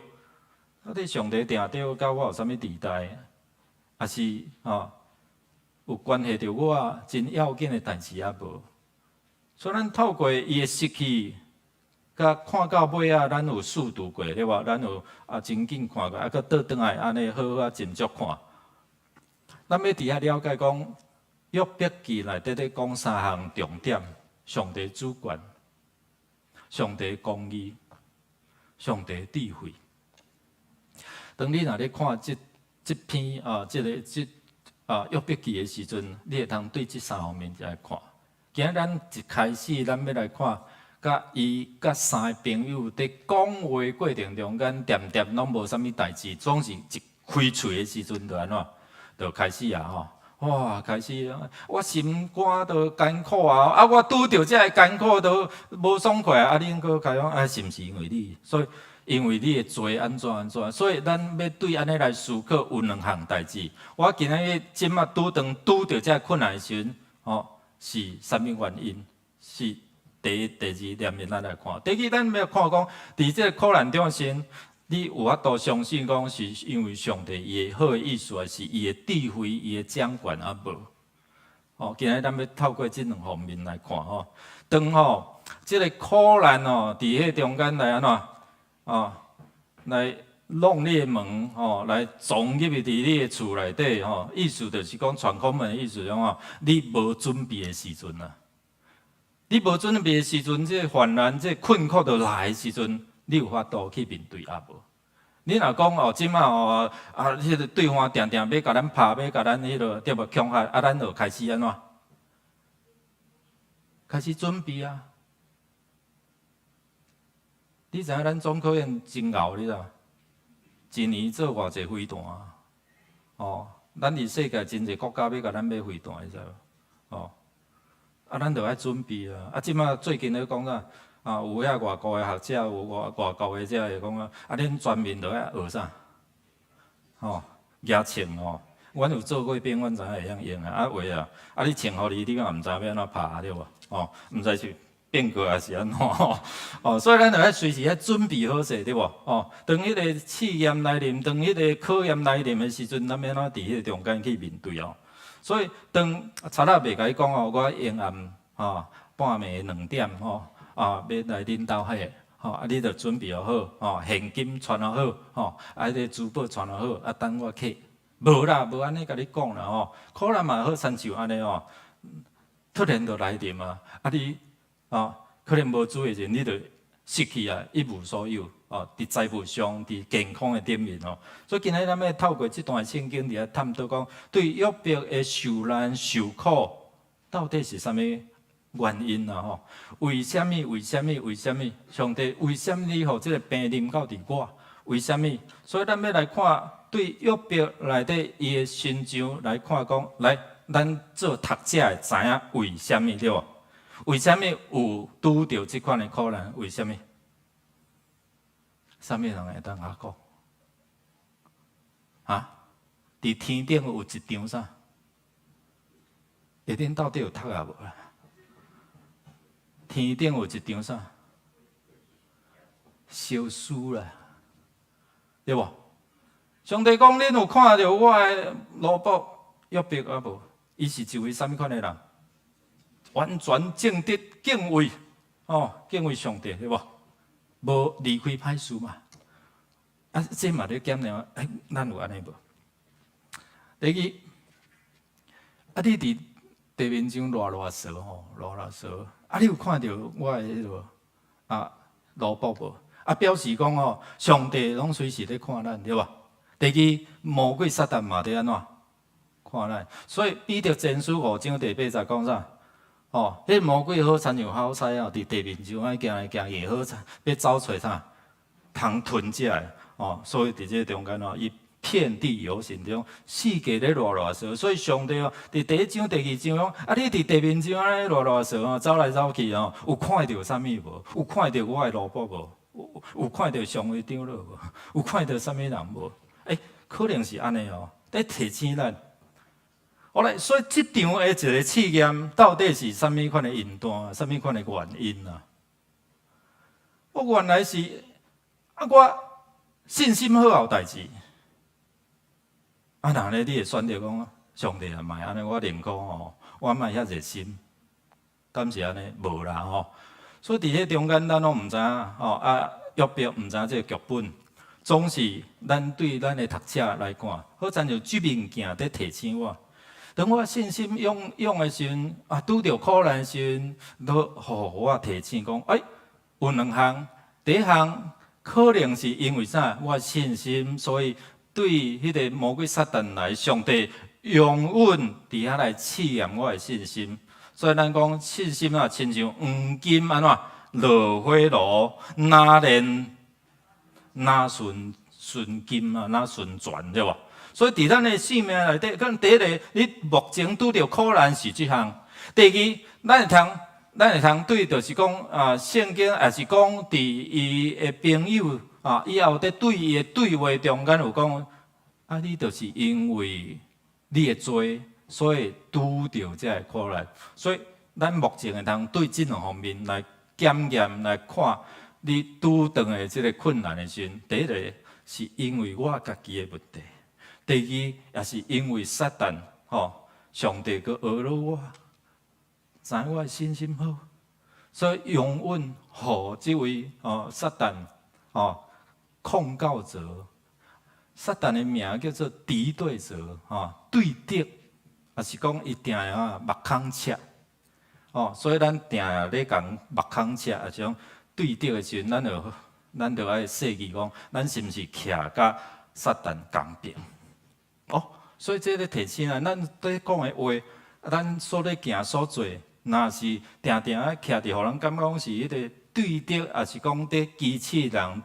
啊，你上帝定著，佮我有啥物佇代？抑是吼有關係著我真要緊的代誌抑無？所以咱透過伊的失去，佮看到尾仔，咱有試圖過對無？咱有啊真緊看過，啊閣倒轉來按呢好好啊斟酌看。咱欲佇遐了解講，約伯記內底咧講三項重點：上帝主權、上帝公義、上帝智慧。當你若咧看這這篇啊，這个這啊約伯記的時陣，你會通對這三方面來看。今仔咱一開始，咱欲來看，佮伊佮三个朋友佇講話過程中間，恬恬攏無啥物代誌，總是一開喙的時陣就按怎，就開始啊吼！哇，開始我心肝都艱苦啊！啊，我拄著這个艱苦都無爽快啊！恁閣開講啊，是毋是因為你？所以因為你的罪按怎按怎？所以咱欲對按呢來思考，有兩項代誌。我今仔日這馬拄當拄著這个困難的時陣，吼，是啥物原因？是第一、第二點，咱來看。第二，咱欲看講，佇這个苦難中時，你有法度相信講是因為上帝伊的好的意思，還是伊的智慧、伊的掌權啊無？哦，今日咱欲透過這兩方面來看吼。當吼，這个苦難哦，佇彼中間來按怎？哦，來弄你的門吼，來撞入去佇你的厝內底吼，意思就是講傳空門的意思，講吼，你無準備的時陣啊，你無準備的時陣，這个患難、這个困苦就來的時陣，你有法度去面對抑無？你若講哦，這馬哦啊，彼个對方定定欲共咱拍，欲共咱彼个對無恐嚇，啊，咱就開始按怎？開始準備啊！你知影咱中科院真𠢕，你知無？一年做偌濟飛彈啊？哦，咱佇世界真濟國家欲共咱買飛彈，你知無？哦，啊，咱就愛準備啊！啊，這馬最近咧講啥？啊，有遐外國的學者，有外國的這個講啊，啊，恁全民都愛學啥？吼，舉槍吼，阮有做過兵，阮知影會曉用啊。啊話啊，啊你槍予你，你嘛毋知欲按怎拍對無？哦，毋知是變過還是按怎？哦，所以咱著愛隨時愛準備好勢，對無？哦，當彼個試驗來臨，當彼個考驗來臨的時陣，咱欲按怎佇彼個中間去面對哦？所以當賊仔袂共你講哦，我下暗吼半暝2點吼。啊，欲來恁兜彼个，吼，啊，你著準備好，吼，現金揣好，吼，啊，彼个珠寶揣好，啊，等我去。無啦，無按呢共你講啦，吼，可能嘛好親像按呢吼，突然就來臨啊，啊你，啊，可能無注意者，你就失去啊，一無所有，哦，佇財務上，佇健康的頂面哦。所以今日咱欲透過這段聖經佇遐探討講，對約伯的受難受苦，到底是啥物原因啊？吼，為啥物？為啥物？為啥物？上帝為啥物你予這个病臨到佇我？為啥物？所以咱欲來看對約伯內底伊的身上來看講，來，咱做讀者會知影為啥物對無？為啥物有拄著這款的苦難？為啥物？啥物人會當共我講？啊？佇天頂有一場啥？欸，恁到底有讀抑無啦？天頂有一場啥？燒書啦，對無？上帝講，恁有看著我的奴僕約伯抑無？伊是一位啥物款的人？完全正直，敬畏，哦，敬畏上帝，對無？無離開歹事嘛。啊，這嘛咧檢驗，欸，咱有按呢無？第二，啊，你佇地面上賴賴趖吼，賴賴趖，啊，你有看著我的彼个啊奴僕無？啊，表示講吼，上帝攏隨時咧看咱，對無？第二，魔鬼撒旦嘛佇按怎看咱？所以彼得前書五章第八節講啥？哦，彼魔鬼好親像吼獅哦，佇地面上按行來行去，好親欲走揣啥？通吞食的哦，所以佇這個中間哦，伊遍地遊行中，四界咧賴賴趖。所以上帝哦，佇第一章、第二章講，啊，你佇地面上按呢賴賴趖哦，走來走去哦，有看著啥物無？有看著我的奴僕無？有看著上位長老無？有看著啥物人無？欸，可能是按呢哦，咧提醒咱。好來，所以這場的一个試驗，到底是啥物款的因段？啥物款的原因啊？我原來是啊，我信心好後代誌。啊，若呢，你會選擇講上帝啊，莫按呢，我寧可吼，我莫遐熱心，敢是按呢？無啦吼。所以佇彼中間，咱攏毋知影吼啊，約伯毋知影這个劇本，總是咱對咱的讀者來看，好親像這面鏡佇提醒我。當我信心湧湧的時陣，啊，拄著苦難的時陣，都予我提醒講，欸，有兩項，第一項可能是因為啥？我信心，所以對彼个魔鬼撒旦來，上帝容忍佇遐來試驗我的信心。所以咱講信心啊，親像黃金按怎落火爐，若煉若純純金啊，若純全對無？所以佇咱的生命內底，可能第一个，你目前拄著苦難是這項；第二，咱會通對，就是講啊，聖經也是講佇伊的朋友啊，以後佇對伊的對話中間有講，啊，你就是因為你的罪，所以拄著這个苦難。所以咱目前會通對這兩方面來檢驗來看，你拄著的這个困難的時陣，第一个。是因為我家己的問題；第二，也是因為撒旦吼，上帝閣呵咾我，知影我的信心好，所以容允予這位哦撒旦哦控告者，撒旦的名叫做敵對者，吼對敵，也是講伊定啊目空赤，哦，所以咱定咧共目空赤，抑是講對敵的時陣，咱就愛細記講，咱是毋是徛佮撒旦仝邊？哦，所以這咧提醒啊，咱咧講的話，咱所咧行所做，若是定定愛徛佇，予人感覺講是彼个對敵，抑是講佇歧視人、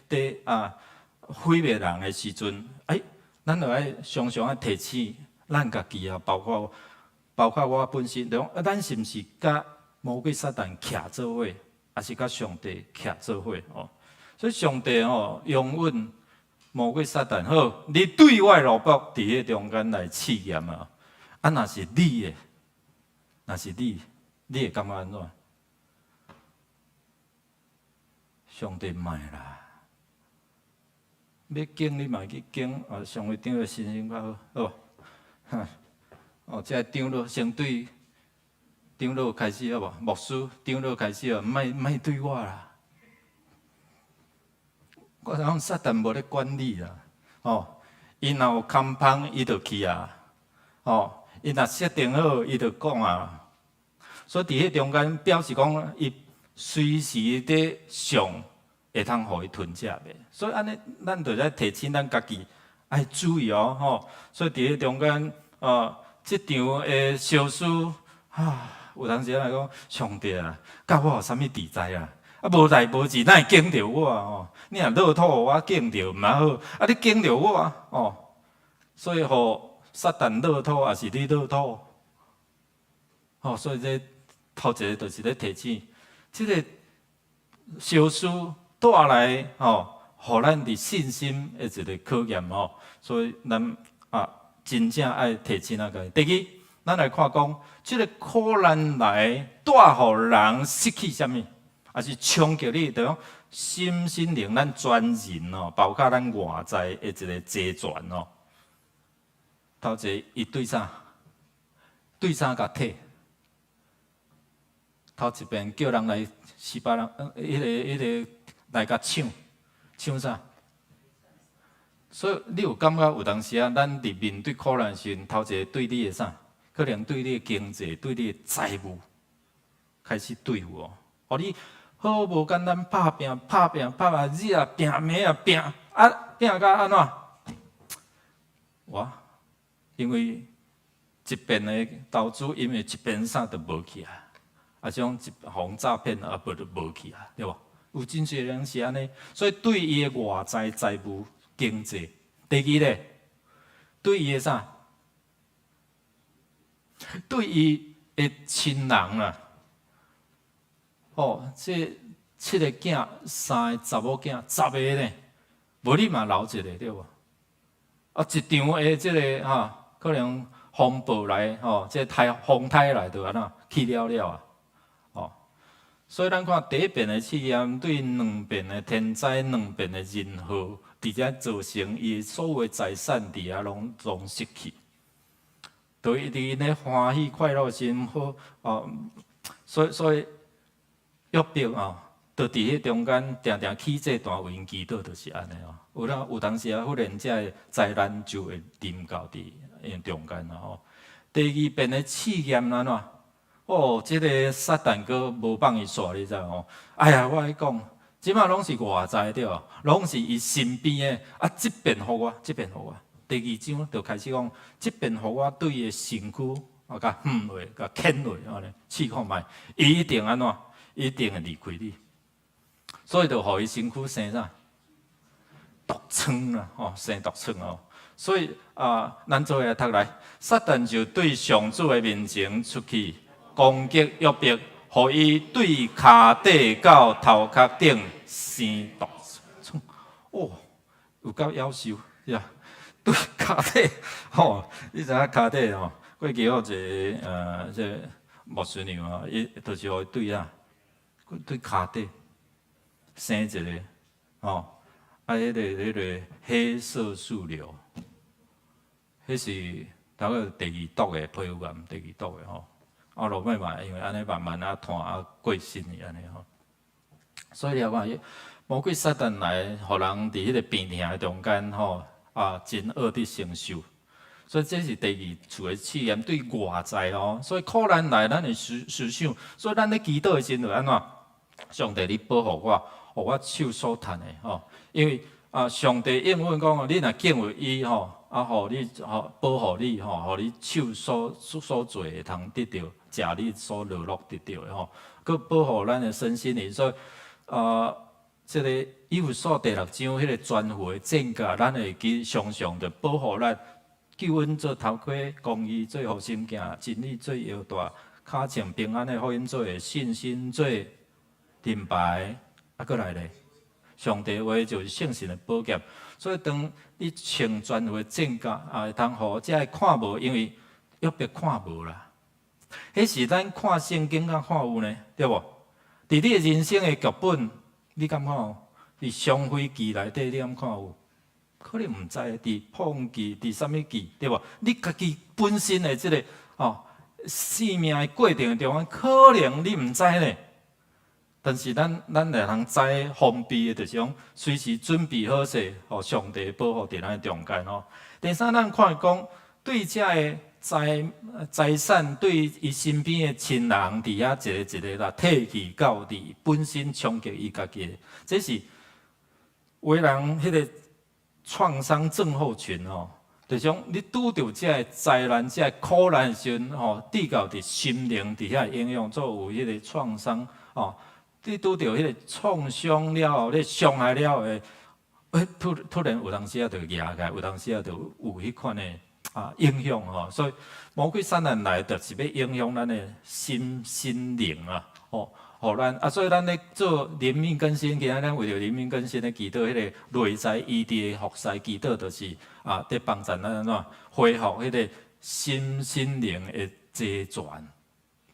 佇啊毀滅人的時陣，欸，咱就愛常常愛提醒咱家己啊，包括我本身，就講啊，咱是毋是佮魔鬼撒旦徛做伙，抑是佮上帝徛做伙？哦，所以上帝吼容允魔鬼撒旦，好，你對我的奴僕佇彼中間來試驗啊！啊，若是你的，若是你，你會感覺按怎？上帝莫啦，欲揀你嘛去揀啊！上會長的信心較好，好無？哦，這个長老先對長老開始好無？牧師長老開始啊，莫莫對我啦！我講撒旦無咧管你啦，哦，伊若有空芳，伊就去啊，哦，伊若設定好，伊就講啊。所以佇彼中間表示講，伊隨時佇想會通予伊吞食袂？所以按呢，咱就愛提醒咱家己愛注意哦，吼。所以佇彼中間，這場的相思，啊，有當時來講，上帝啊，佮我有啥物佇在啊？啊，無代無誌，哪會揀著我哦？你若樂透予我揀著毋嘛好，啊，你揀著我哦，所以予撒旦樂透，抑是你樂透？哦，所以這頭一个就是咧提醒，這个相思帶來吼，予咱佇信心的一个考驗吼，所以咱啊，真正愛提醒咱家己。第二，咱來看講，這个苦難來帶予人失去啥物？抑是衝擊你，就講心身靈咱全人哦，包括咱外在的一个齊全哦。頭一个伊對啥？對啥共退？頭一遍叫人來示巴人，彼个來共搶，搶啥？所以你有感覺有當時啊，咱佇面對苦難時陣，頭一个對你的啥？可能對你的經濟、對你的財務開始對付哦。予你好無簡單拍拚、拍拚、拍拚，日啊拚，暝啊拚，啊拚甲按怎？哇！因為一邊的投資，因為一邊啥都無去啊，啊，這種一予詐騙啊，無就無去啊，對無？有真濟人是按呢，所以對伊的外在財務經濟，第二咧，對伊的啥？對伊的親人啊。哦，這七个囝，三个查某囝，十个呢，無你嘛留一个對無？啊，一場的這个哈，可能風暴來，吼，這个颱風颱來就按怎去了了啊？哦，所以咱看第一遍的試驗，對兩遍的天災，兩遍的人禍，佇遮造成伊所有的財產佇遐攏失去。對佇𪜶咧歡喜快樂心好哦，所以約伯哦，就佇彼中間定定起這段為𪜶祈禱，就是按呢哦。有當有當時啊，忽然這个災難就會臨到佇𪜶中間啊吼。第二遍的試驗按怎？哦，這个撒旦閣無放伊煞，你知無？哎呀，我愛講，這馬攏是外在對無？攏是伊身邊的啊，這邊予我，這邊予我。第二章就開始講，這邊予我對伊的身軀啊，共糜落，共牽落，按呢試看覓，伊一定按怎？一定會離開你，所以就予伊身軀生啥？毒瘡啦，吼，生毒瘡哦。所以啊，咱做伙來讀來，撒旦就對上主的面前出去攻擊約伯，予伊對跤底到頭殼頂生毒瘡。哦，有夠夭壽呀！對跤底，吼，你知影跤底吼？過去有一个這个牧師娘啊，伊就是予伊對啊。對跤底生一个，吼，啊，彼个黑色素瘤，彼是大概第二毒的皮膚癌，第二毒的吼。啊，落尾嘛，因為按呢慢慢啊拖啊過身去按呢吼。所以你看，魔鬼撒旦來，予人佇彼個病痛的中間吼，啊，真惡佇承受。所以這是第二次的試驗，對外在哦。所以苦難來，咱會思想，所以咱咧祈禱的時陣就按怎？上帝，你保護我，予我手所趁的吼。因為啊，上帝應允講，你若敬畏伊吼，啊，予你吼保護你吼，予你手所做會通得著，食你所勞碌得著的吼，閣保護咱的身心靈。所以啊，這個以弗所第六章彼個全副的戰甲，咱會記常常著保護咱，救恩做頭盔，公義做護心鏡，真理做腰帶，跤穿平安的福音做信心做盾牌，啊，閣來咧，上帝話就是聖神的寶劍。所以當你穿全副的戰甲，啊，會通予這个看無，因為約伯看無啦。彼是咱看聖經敢看有呢，對無？佇你的人生的劇本，你敢看有？佇雙飛機內底，你敢看有？可能毋知，佇破風機，佇啥物機，對無？你家己本身的這个哦，生命的過程中間，可能你毋知呢。但是咱會通知防備的，就是講隨時準備好勢，予上帝保護佇咱的中間吼。第三，咱看講對這个財產，對伊身邊的親人，佇遐一個一個啦，提去到佇本身衝擊伊家己的，這是有的人彼個創傷症候群吼，就是講你拄著這个災難、這个苦難的時陣吼，至到佇心靈佇遐影響，做有彼個創傷吼。你拄著彼個創傷了後，你傷害了後，欸，突然有當時仔就壓起來，有當時仔就有彼款的啊影響吼。所以魔鬼撒旦來，就是欲影響咱的心靈啊，吼，予咱啊，所以咱咧做靈命更新，今仔咱為著靈命更新咧祈禱，彼個內在醫治的服侍祈禱，就是啊，佇幫助咱按怎恢復彼個心靈的齊全。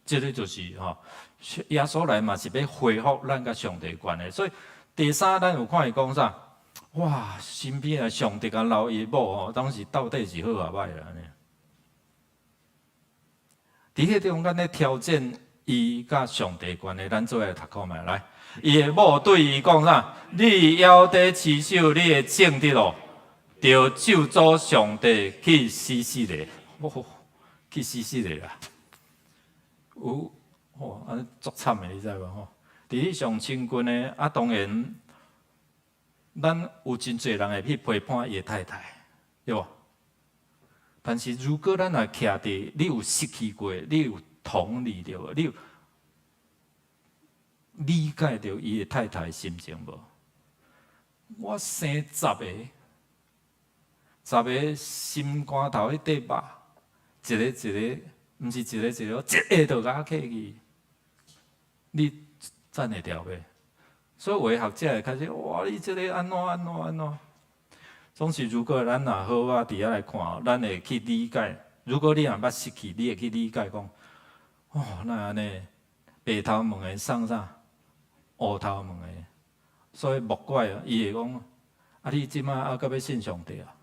這個就是吼，耶穌來嘛是欲恢復咱佮上帝關係。所以第三，咱有看伊講啥？哇，身邊的上帝共留伊某吼，當時到底是好抑歹啦？按呢？佇彼中間咧挑戰伊佮上帝關係，咱做伙來讀看覓來。伊的某對伊講啥？你猶咧持守你的正直囉，著咒詛上帝去死死咧，哦，去死死咧啦！有，吼，按呢足慘的，你知無吼？佇你上親近的，啊，當然，咱有真濟人會去批判伊的太太，對無？但是如果咱若徛佇你有失去過，你有同理著無？你有理解著伊的太太的心情無？我生十個，十個心肝頭彼塊肉，一个一个，毋是一个一个，一个就共我揢去，你讚會牢袂？所以有的學者會開始，哇！你這个按怎按怎按怎？總是如果咱若好啊，佇遐來看，咱會去理解。如果你若捌失去，你會去理解講，哦，哪會按呢？白頭毛的送啥？烏頭毛的，所以莫怪啊，伊會講，啊，你這擺猶閣欲信上帝啊？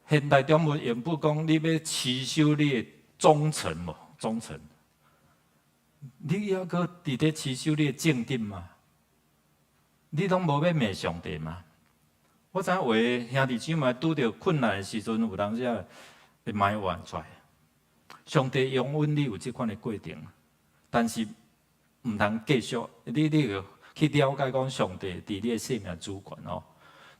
現代中文譯本講，你欲持守你的忠誠無？忠誠，你猶閣佇咧持守你的正直嗎？你攏無欲罵上帝嗎？我知影有的兄弟姊妹拄著困難的時陣，有當時仔會埋怨出來。上帝容允你有這款的過程，但是毋通繼續。你著去了解講上帝佇你的生命主權哦。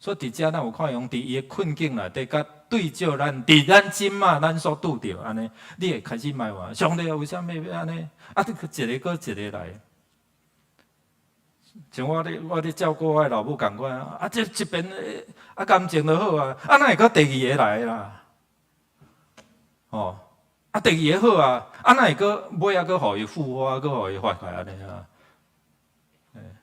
所以佇遮咱有看講，佇伊的困境內底，佮對照咱，佇咱這馬咱所拄著按呢，你會開始埋怨上帝啊，為啥物欲按呢？啊，你一个閣一个來。像我咧照顧我的老母仝款啊，這這邊啊感情就好啊，啊哪會閣第二个來啦？哦，啊第二个好啊，啊哪會閣尾仔閣予伊復發，閣予伊發起來按呢啊？欸，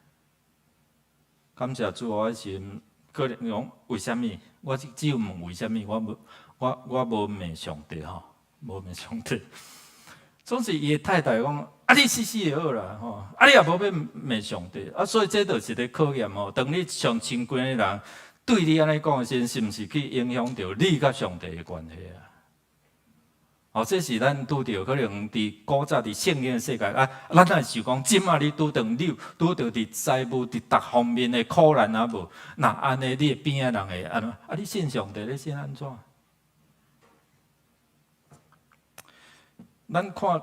感謝主，我彼時陣可能講為啥物？我只有問為啥物，我無罵上帝吼，無罵上帝。總是伊的太太講，啊，你死死就好啦，吼！啊，你也無欲罵上帝，啊，所以這就是一个考驗吼。當你上親近的人對你按呢講的時陣，是毋是去影響著你佮上帝的關係啊？哦，這是咱拄著可能佇古早佇聖經的世界啊，咱若是講，這馬你拄著你拄著佇財務佇逐方面的苦難啊無？若按呢，你的邊仔人會按怎？啊，你信上帝，你信按怎？咱看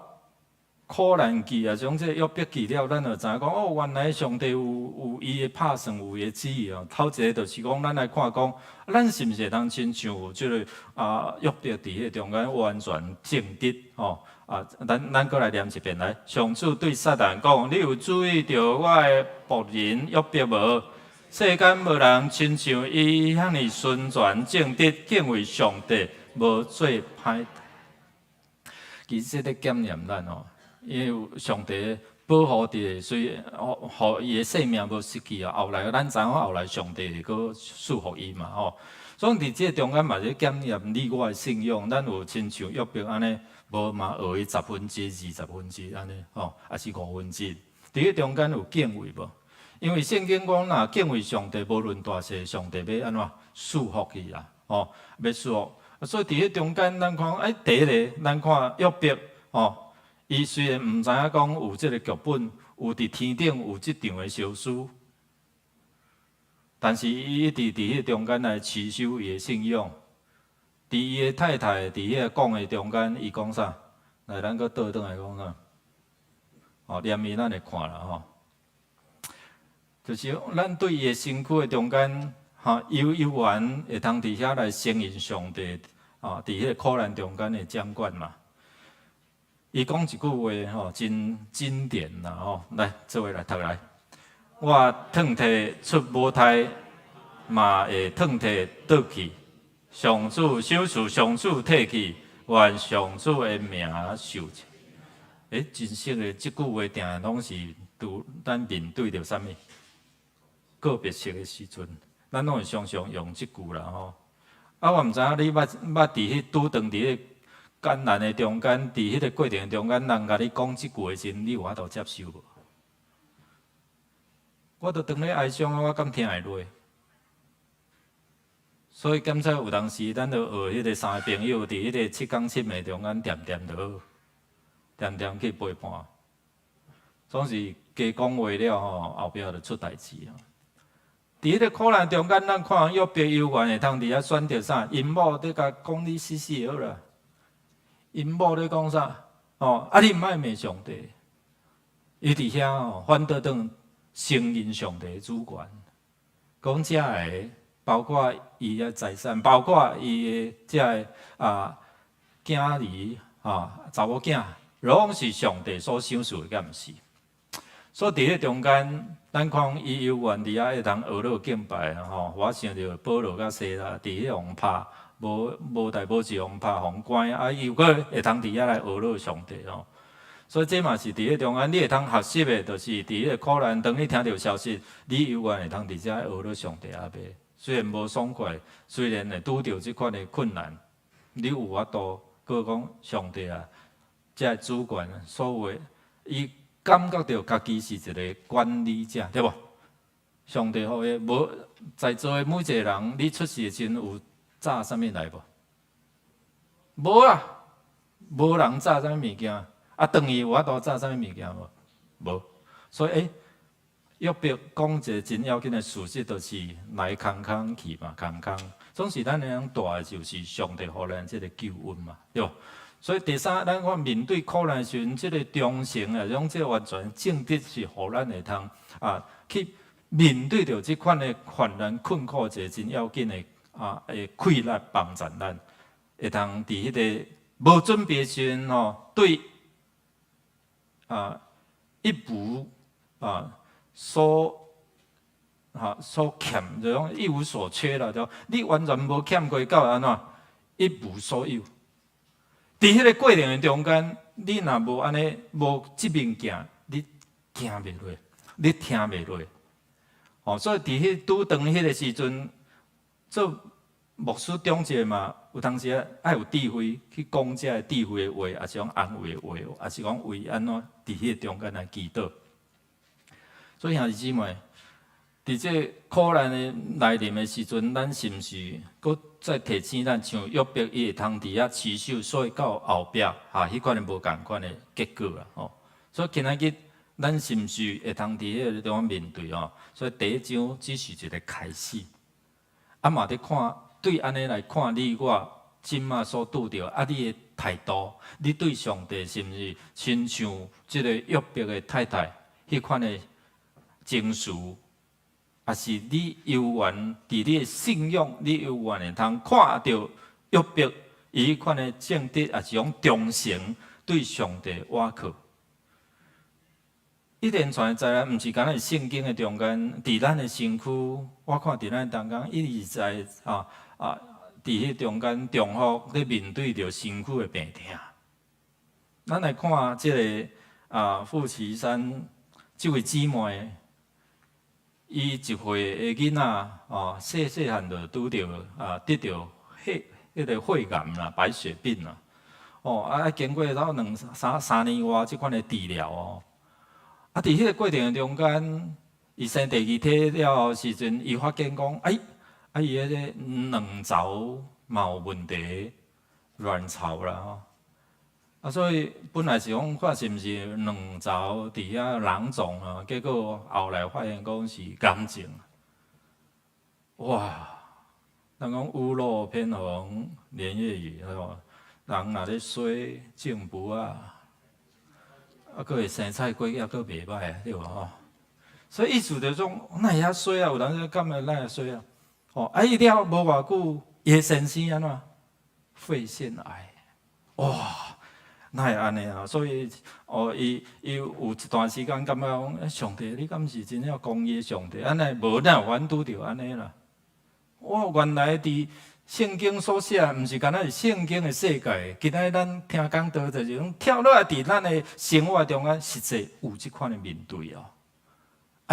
苦難記啊，像這約伯記了，咱就知影講哦，原來上帝有伊的拍算，有伊的旨意哦。頭一个就是講，咱來看講，咱是毋是會當親像這个約伯佇彼中間完全正直吼？啊，咱閣來念一遍來。上主對撒旦講：你有注意著我的僕人約伯無？世間無人親像伊遐爾純全正直，敬畏上帝，無做歹。其實這咧檢驗咱哦。因為上帝保護佇，所以予伊的性命無失去啊。後來咱知影後來上帝會閣賜福伊嘛吼。所以佇這中間嘛是檢驗你我的信仰，咱有親像約伯按呢，無嘛學伊十分之二十分之按呢吼，抑是五分之一。佇彼中間有敬畏無？因為聖經講若敬畏上帝，無論大細，上帝欲按怎賜福伊啦，吼，欲賜福。所以佇彼中間，咱看欸，第一个，咱看約伯吼。伊雖然毋知影講有這个劇本，有佇天頂有這場的相思，但是伊一直佇彼中間來持守伊的信仰。佇伊的太太佇彼个講的中間，伊講啥？來，咱閣倒轉來講啥？哦，連伊咱會看啦吼。就是咱對伊的身軀的中間，吼，猶原會通佇遐來承認上帝，啊，佇彼个苦難中間的掌管嘛。伊講一句話吼，真經典啦吼，來，做伙來讀來。我褪體出母胎，嘛會褪體倒去。上主賞賜，上主提去，願上主的名受讚。欸，真實的，這句話定定攏是拄咱面對著啥物告別式的時陣，咱攏會常常用這句啦吼。啊，我毋知影你捌佇彼拄著佇彼艱難的中間，佇彼个過程中間，人共你講這句的時陣，你有法度接受無？我都當咧哀傷，我敢聽會落？所以感覺有當時，咱就學彼个三个朋友，佇彼个七工七暝中間，恬恬就好，恬恬去陪伴。總是加講話了吼，後壁就出代誌啊。佇彼个苦難中間，咱看約伯猶原會通佇遐選擇啥？𪜶某咧共講你死死就好啦。𪜶某咧講啥？哦，啊你毋愛罵上帝，伊佇遐哦，反倒轉承認上帝的主權，講遮个包括伊的財產，包括伊的遮个囝兒啊查某囝，攏是上帝所賞賜的，敢毋是？所以佇彼中間，咱看伊猶原佇遐會通呵咾敬拜吼。我想著保羅佮西拉佇彼予拍，無代無誌予拍，予關，啊，伊猶閣會通佇遐來呵咾上帝吼。所以這嘛是佇彼中間，你會通學習的，就是佇彼个苦難，當你聽著消息，你猶原會通佇遮呵咾上帝阿爸。雖然無爽快，雖然會拄著這款的困難，你有法度閣講上帝啊，這个主權所有的，伊感覺著家己是一个管理者，對無？上帝予伊無在座的每一个人，你出世的時陣有紮啥物來無？無啊，無人紮啥物物件。啊，轉去有法度紮啥物物件無？無。所以，約伯講一个真要緊的事實，就是來空空去嘛，空空。總是咱會通帶的，就是上帝予咱這个救恩嘛，對無？所以第三，咱講面對苦難時陣，這个忠誠啊，種這个完全正直，是予咱會通去面對著這款的患難困苦，一个真要緊的會氣力幫助咱，會通佇彼个無準備的時陣吼，對一無所欠，就講一無所缺啦，就你完全無欠過到按怎一無所有。佇彼个過程的中間，你若無按呢無這面行，你行袂落，你聽袂落。哦，所以佇彼拄當彼个時陣，做牧師長者嘛，有當時愛有智慧去講這个智慧的話，抑是講安慰的話，抑是講為按怎佇彼個中間來祈禱。所以兄弟姊妹，佇這苦難的來臨的時陣，咱是毋是閣再提醒咱，像約伯伊會通佇遐持守，所以到後壁哈，彼款的無仝款的結果啦吼。所以今仔日咱是毋是會通佇彼个中間面對吼？所以第一章只是一个開始，啊嘛佇看對按呢來看你我這馬所拄著啊，你的態度，你對上帝是毋是親像這个約伯的太太彼款的情緒？抑是你猶原佇你的信仰，你猶原會通看著約伯伊彼款的正直，抑是講忠誠對上帝倚靠。一連串的災難，毋是干焦佇聖經的中間，佇咱的身軀，我看佇咱當中，一直在佇彼中間重複咧面對著身軀的病痛。咱來看這个富岐山這位姊妹，伊一歲的囡仔哦，細細漢就拄著得著彼个血癌啦，白血病啦，哦經過了兩三三年外這款的治療哦，佇彼个過程中間，伊生第二胎了後時陣，伊發現講，哎，伊彼个卵巢嘛有問題，卵巢啦吼。所以本來是講看是毋是卵巢佇遐囊腫啊，結果後來發現講是癌症。哇！人講屋漏偏逢連夜雨，吼，人若咧洗種匏仔，閣會生菜果猶閣袂䆀，對無吼？所以意思就是講，哪會遐衰啊？有人說感覺哪會衰啊？吼，伊了無偌久，伊的先生按怎？肺腺癌，哇！哪會按呢啊？所以，哦，伊伊有一段時間感覺講，上帝，你敢是真正公義的上帝？按呢無哪有法拄著按呢啦？我原來佇聖經所寫，毋是干焦是聖經的世界。今仔日咱聽講道，就是講跳落來佇咱的生活中間，實際有這款的面對哦。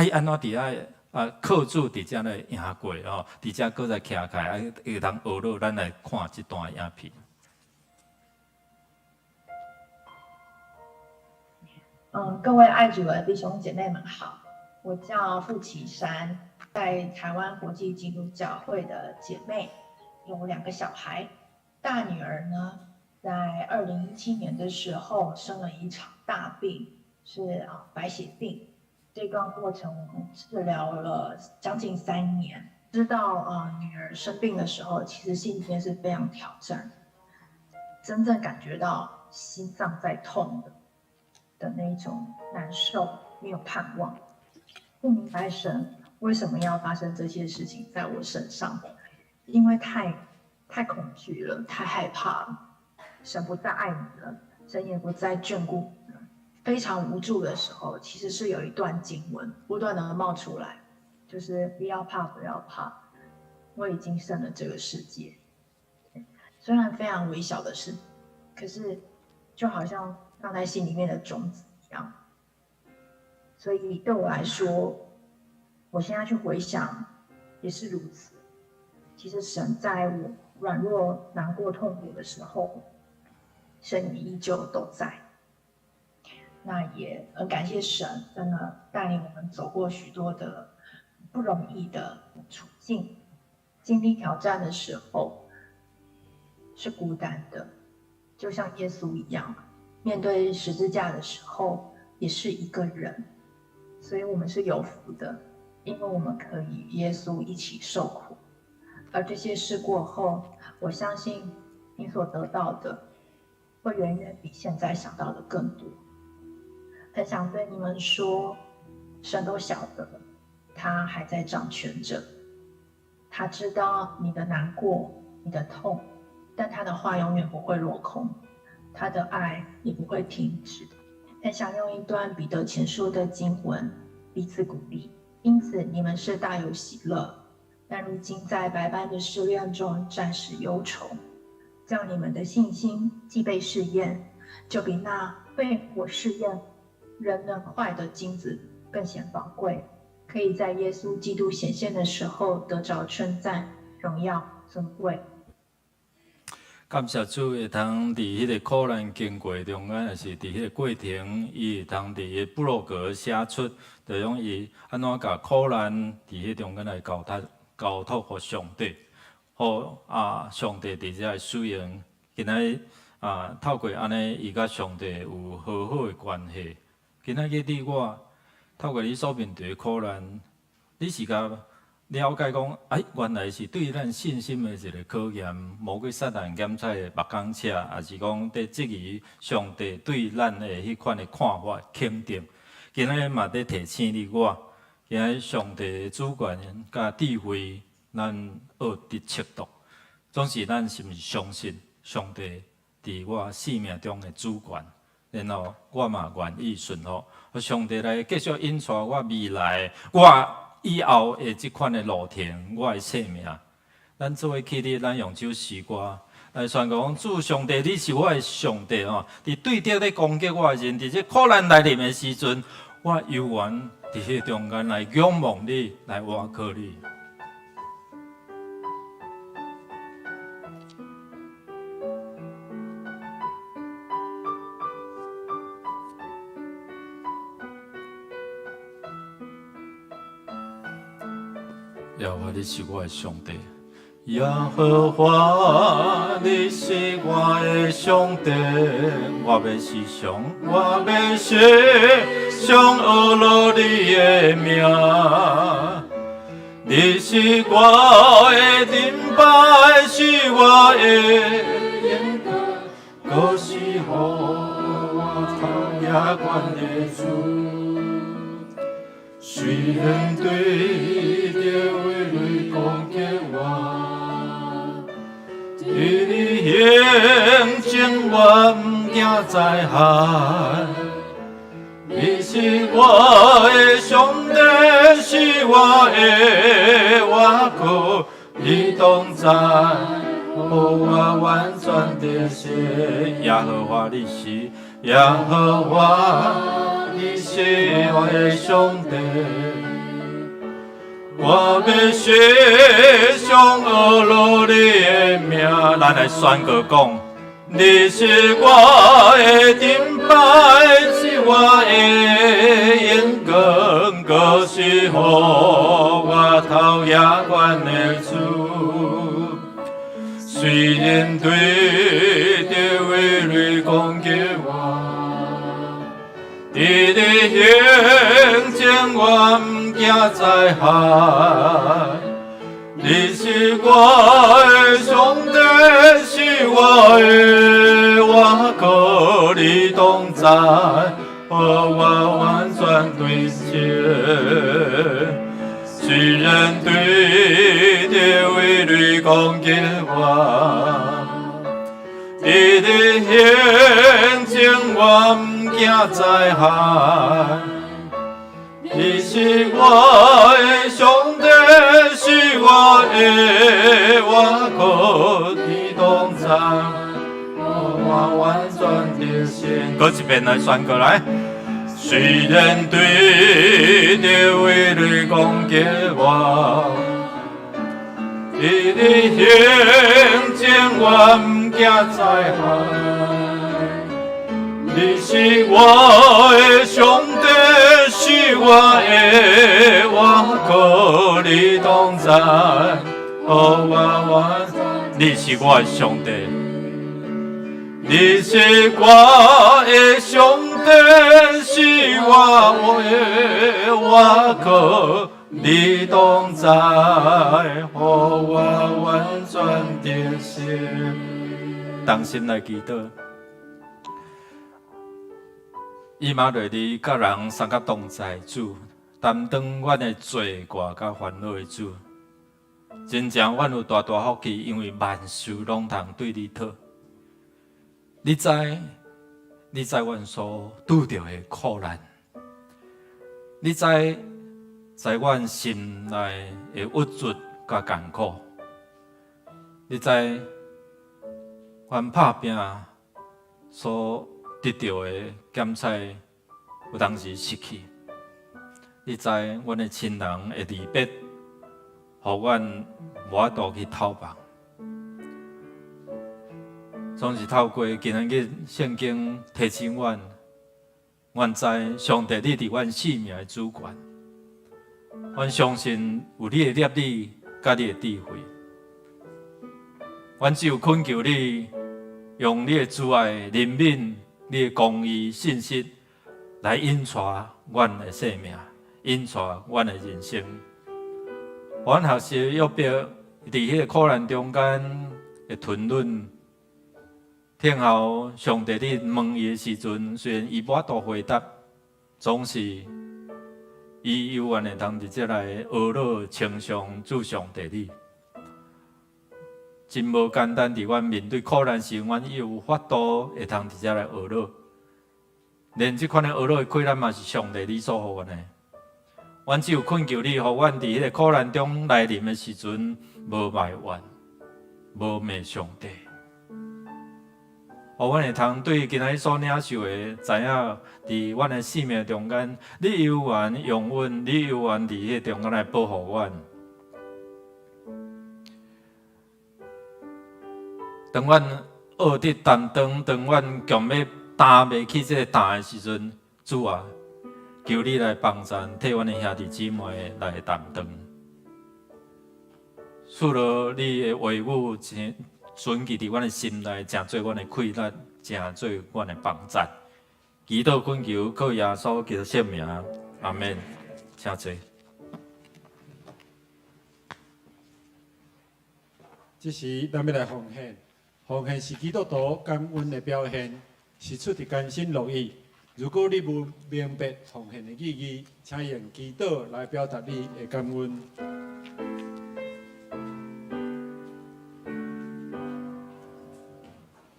伊按怎佇遐靠主佇遮來贏過哦？佇遮閣再徛起來，會當學落咱來看這段影片。各位愛主的弟兄姐妹們好，我叫傅啟山，在台灣國際基督教會的姐妹，有兩個小孩，大女兒呢，在2017年的時候生了一場大病，是白血病，這段過程我們治療了將近3年，知道女兒生病的時候，其實心裡面是非常挑戰，真正感覺到心臟在痛的那種難受，沒有盼望，不明白神為什麼要發生這些事情在我身上，因為太恐懼了，太害怕了，神不再愛你了，神也不再眷顧你了，非常無助的時候，其實是有一段經文不斷的冒出來，就是不要怕，不要怕，我已經勝了這個世界。雖然非常微小的事，可是就好像放在心裡面的種子一樣，所以對我來說，我現在去回想也是如此。其實神在我軟弱、難過、痛苦的時候，神也依舊都在。那也很感謝神，真的帶領我們走過許多的不容易的處境，經歷挑戰的時候是孤單的，就像耶穌一樣。面對十字架的時候，也是一個人，所以我們是有福的，因為我們可以與耶穌一起受苦。而這些事過後，我相信你所得到的，會遠遠比現在想到的更多。很想對你們說，神都曉得，他還在掌權着，他知道你的難過、你的痛，但他的話永遠不會落空。他的愛也不會停止。很想用一段彼得前書的經文彼此鼓勵。因此你們是大有喜樂，但如今在百般的試煉中暫時憂愁，叫你們的信心既被試驗，就比那被火試驗仍能壞的金子更顯寶貴，可以在耶穌基督顯現的時候得著稱讚、榮耀、尊貴。感謝主會通佇彼个苦難經過中間，抑是佇彼个過程，伊會通佇彼部落格寫出，就講伊按怎共苦難佇彼中間來交託交託予上帝，予啊上帝佇遮來使用。今仔日啊透過按呢，伊佮上帝有和好的關係。今仔日你我透過你所面對的苦難，你是共了解講，哎，原來是對咱信心的一个考驗，魔鬼撒旦檢測的目光尺，抑是講佇質疑上帝對咱的彼款的看法肯定。今仔日嘛佇提醒你我，今仔日上帝的主權佮智慧，咱愛佇測度，總是咱是毋是相信上帝佇我生命中的主權？然後我嘛願意順服，予上帝來繼續引帶我未來，我以後的這款的路程，我的生命。咱做伙起立，咱用這首詩歌來宣告講：主上帝，你是我的上帝吼！佇對敵咧攻擊我的時陣，佇這苦難來臨的時陣，我猶原佇彼中間來仰望你，來倚靠你。耶和華，你是我的上帝。耶和華，你是我的上帝，我欲時常，我欲時常呵咾你的名。你是我的盾牌，是我的榮光，閣是予我頭舉懸的主。雖然對著威雷攻擊我，佇你行前我毋驚災害。你是我的上帝，是我的倚靠，你同在，予我完全得勝。耶和華你是耶和華，你是我的上帝，我欲時常呵咾你的名。咱來宣告講，你是我的盾牌，是我的榮光，閣是予我頭舉懸的主。雖然對著威雷攻擊我，佇你行前我毋驚災害。你是我的上帝，是我的倚靠，你同在，予我完全得勝。雖然對著威雷攻擊我，佇你行前我毋驚災害。你是我的上帝，是我的倚靠，你同在，予我完全得勝。閣一遍來宣告來。雖然對著威雷攻擊我，佇你行前我毋驚災害。你是我的上帝，是我的倚靠，你同在，予我完。你是我的上帝，你是我的上帝，是我的倚靠，你同在，予我完全得勝。同心來祈禱。以馬內利，佮人相佮同在主，擔當阮的罪過佮煩惱的主，真正阮有大大福氣，因為萬事攏通對你討。你知，你知阮所拄著的苦難，你知在阮心內的鬱卒佮艱苦，你知阮拍拚所得著的檢測有當時失去，你知阮的親人的離別，予阮無法度去透放。總是透過今仔日聖經提醒阮，阮知上帝你佇阮生命的主權，阮相信有你的攝理佮你的智慧，阮只有懇求你，用你的慈愛、憐憫、你的公義、信實來引帶阮的生命，引帶阮的人生。阮學習約伯佇彼个苦難中間的吞忍，聽候上帝你問伊的時陣，雖然伊無法度回答，總是伊猶原會通佇這來呵咾稱頌主上帝你。真無簡單，佇阮面對苦難時，阮有法度會通佇遮來呵咾。連這款的呵咾的氣力嘛是上帝你所予阮的。阮只有懇求你，予阮佇彼个苦難中來臨的時陣，無埋怨，無罵上帝。予阮會通對今仔日所領受的，知影佇阮的生命中間，你猶原容阮，你猶原佇彼个中間來保護阮。當阮僫得擔當，當阮強欲擔袂起這個擔的時陣，主啊，求你來幫贊，替阮的兄弟姊妹來擔當。賜予你的話語，真存記佇阮的心內，成做阮的氣力，成做阮的幫贊。祈禱懇求，靠耶穌基督聖名，阿們。請坐。這時，咱欲來奉獻。奉獻是基督徒感恩的表現，是出自甘心樂意。如果你無明白奉獻的意義，請用祈禱來表達你的感恩。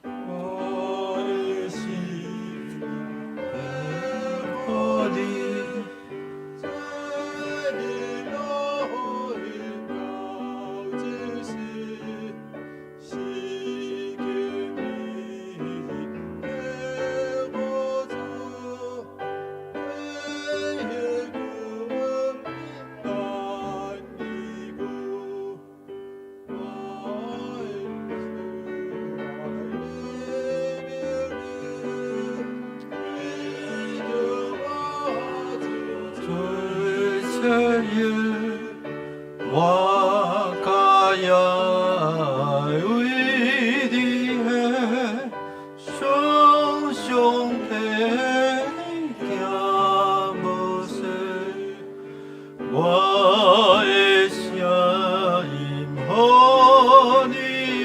我的心予你，這日落到這時，是經你的無助，你的久難以久，我的做切夜，我甲耶為你的雙雙體行無勢，我的聲音予你用，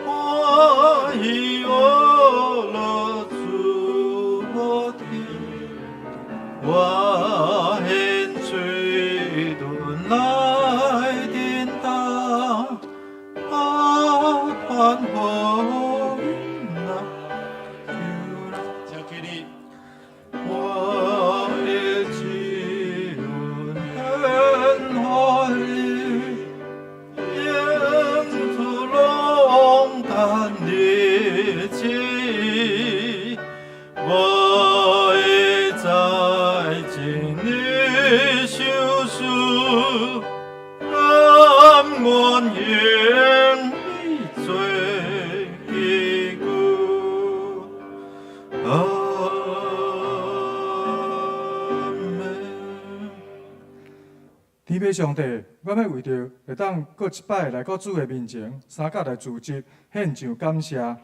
歡喜呵咾主無天。我獻嘴唇來叮當，啊，傳福音來求來。請起立。我的救恩予你，永出攏等日子，我會在盡你相思，甘願用你做基久。阿們。天父上帝，阮欲為著會當閣一擺來到主的面前，三甲來聚集，獻上感謝。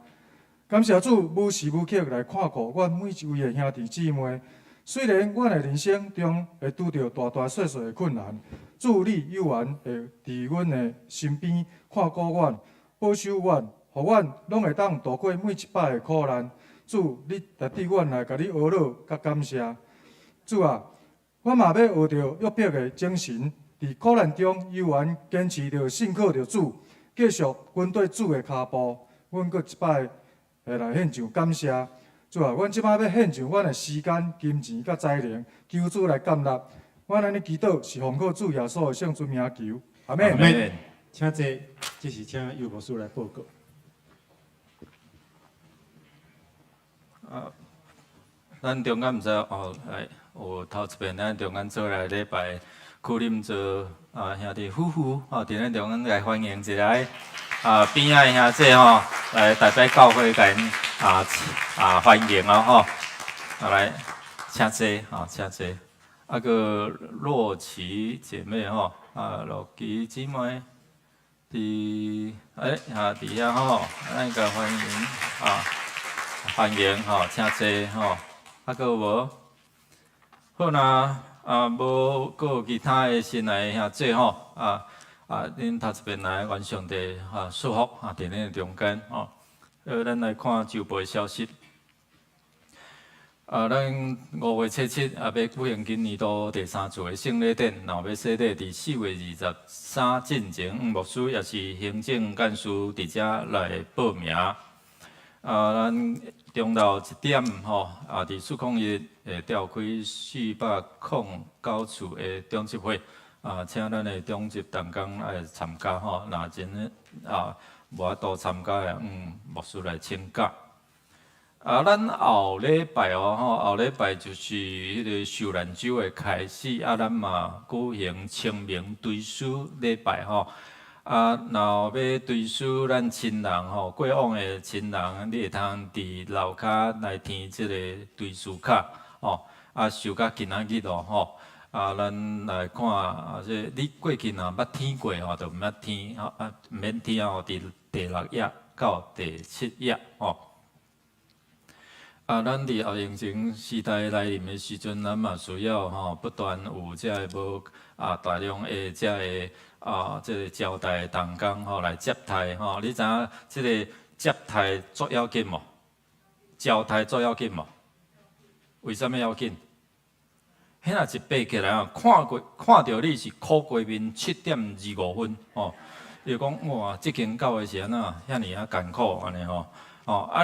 感謝主無時無刻來看顧阮每一位的兄弟姊妹。雖然阮的人生中會拄著大大細細的困難，主你猶原會佇阮的身邊看顧阮、保守阮，予阮攏會當度過每一擺的苦難。主，你值得阮來共你呵咾佮感謝。主啊，阮嘛欲學著約伯的精神，佇苦難中猶原堅持著信靠著主，繼續跟綴主的跤步。阮閣一擺會來獻上感謝。主啊，阮這擺欲獻上阮的時間、金錢佮才能，求主來接納。阮按呢祈禱是奉靠主耶穌的聖尊名求，阿們。阿們。請坐，這時請尤牧師來報告。啊，咱中間毋知哦，來有頭一遍咱中間做來禮拜，苦啉做啊兄弟夫婦，吼，佇咱中間來歡迎一下啊邊仔的兄弟吼。來代表教會共𪜶歡迎哦吼，啊來，請坐，吼，請坐。啊閣洛奇姐妹吼，啊洛奇姊妹，佇欸啊佇遐吼，咱共歡迎啊，歡迎吼，請坐吼。啊閣有無？好若啊無閣有其他的新來的兄姊吼，恁頭一遍來，願上帝祝福佇恁的中間吼。咱來看週報的消息。咱5月初7欲舉行今年度第三次的聖禮典，然後欲洗禮佇4月23進前，牧師抑是行政幹事佇遮來報名。咱中晝1點吼，佇401會召開409處的長執會，請咱的長執同工來參加吼。若真無法度參加的，牧師來請假。咱後禮拜哦吼，後禮拜就是彼个受難週的開始，咱嘛舉行清明追思禮拜吼。若欲追思咱親人吼，過往的親人，你會通佇樓跤來填這个追思卡吼。收到今仔日咯吼。咱來看，這你過去若捌填過吼，就毋捌填，毋免填哦，佇第六頁到第七頁吼。咱佇後疫情時代來臨的時陣，咱嘛需要吼不斷有這个無大量的這个這个招待同工吼來接待吼。你知影這个接待足要緊無？招待足要緊無？為啥物要緊？彼若一爬起來啊，看過看著你是苦瓜面7.25分吼，伊就講哇，這間教會是按怎遐爾仔艱苦按呢吼。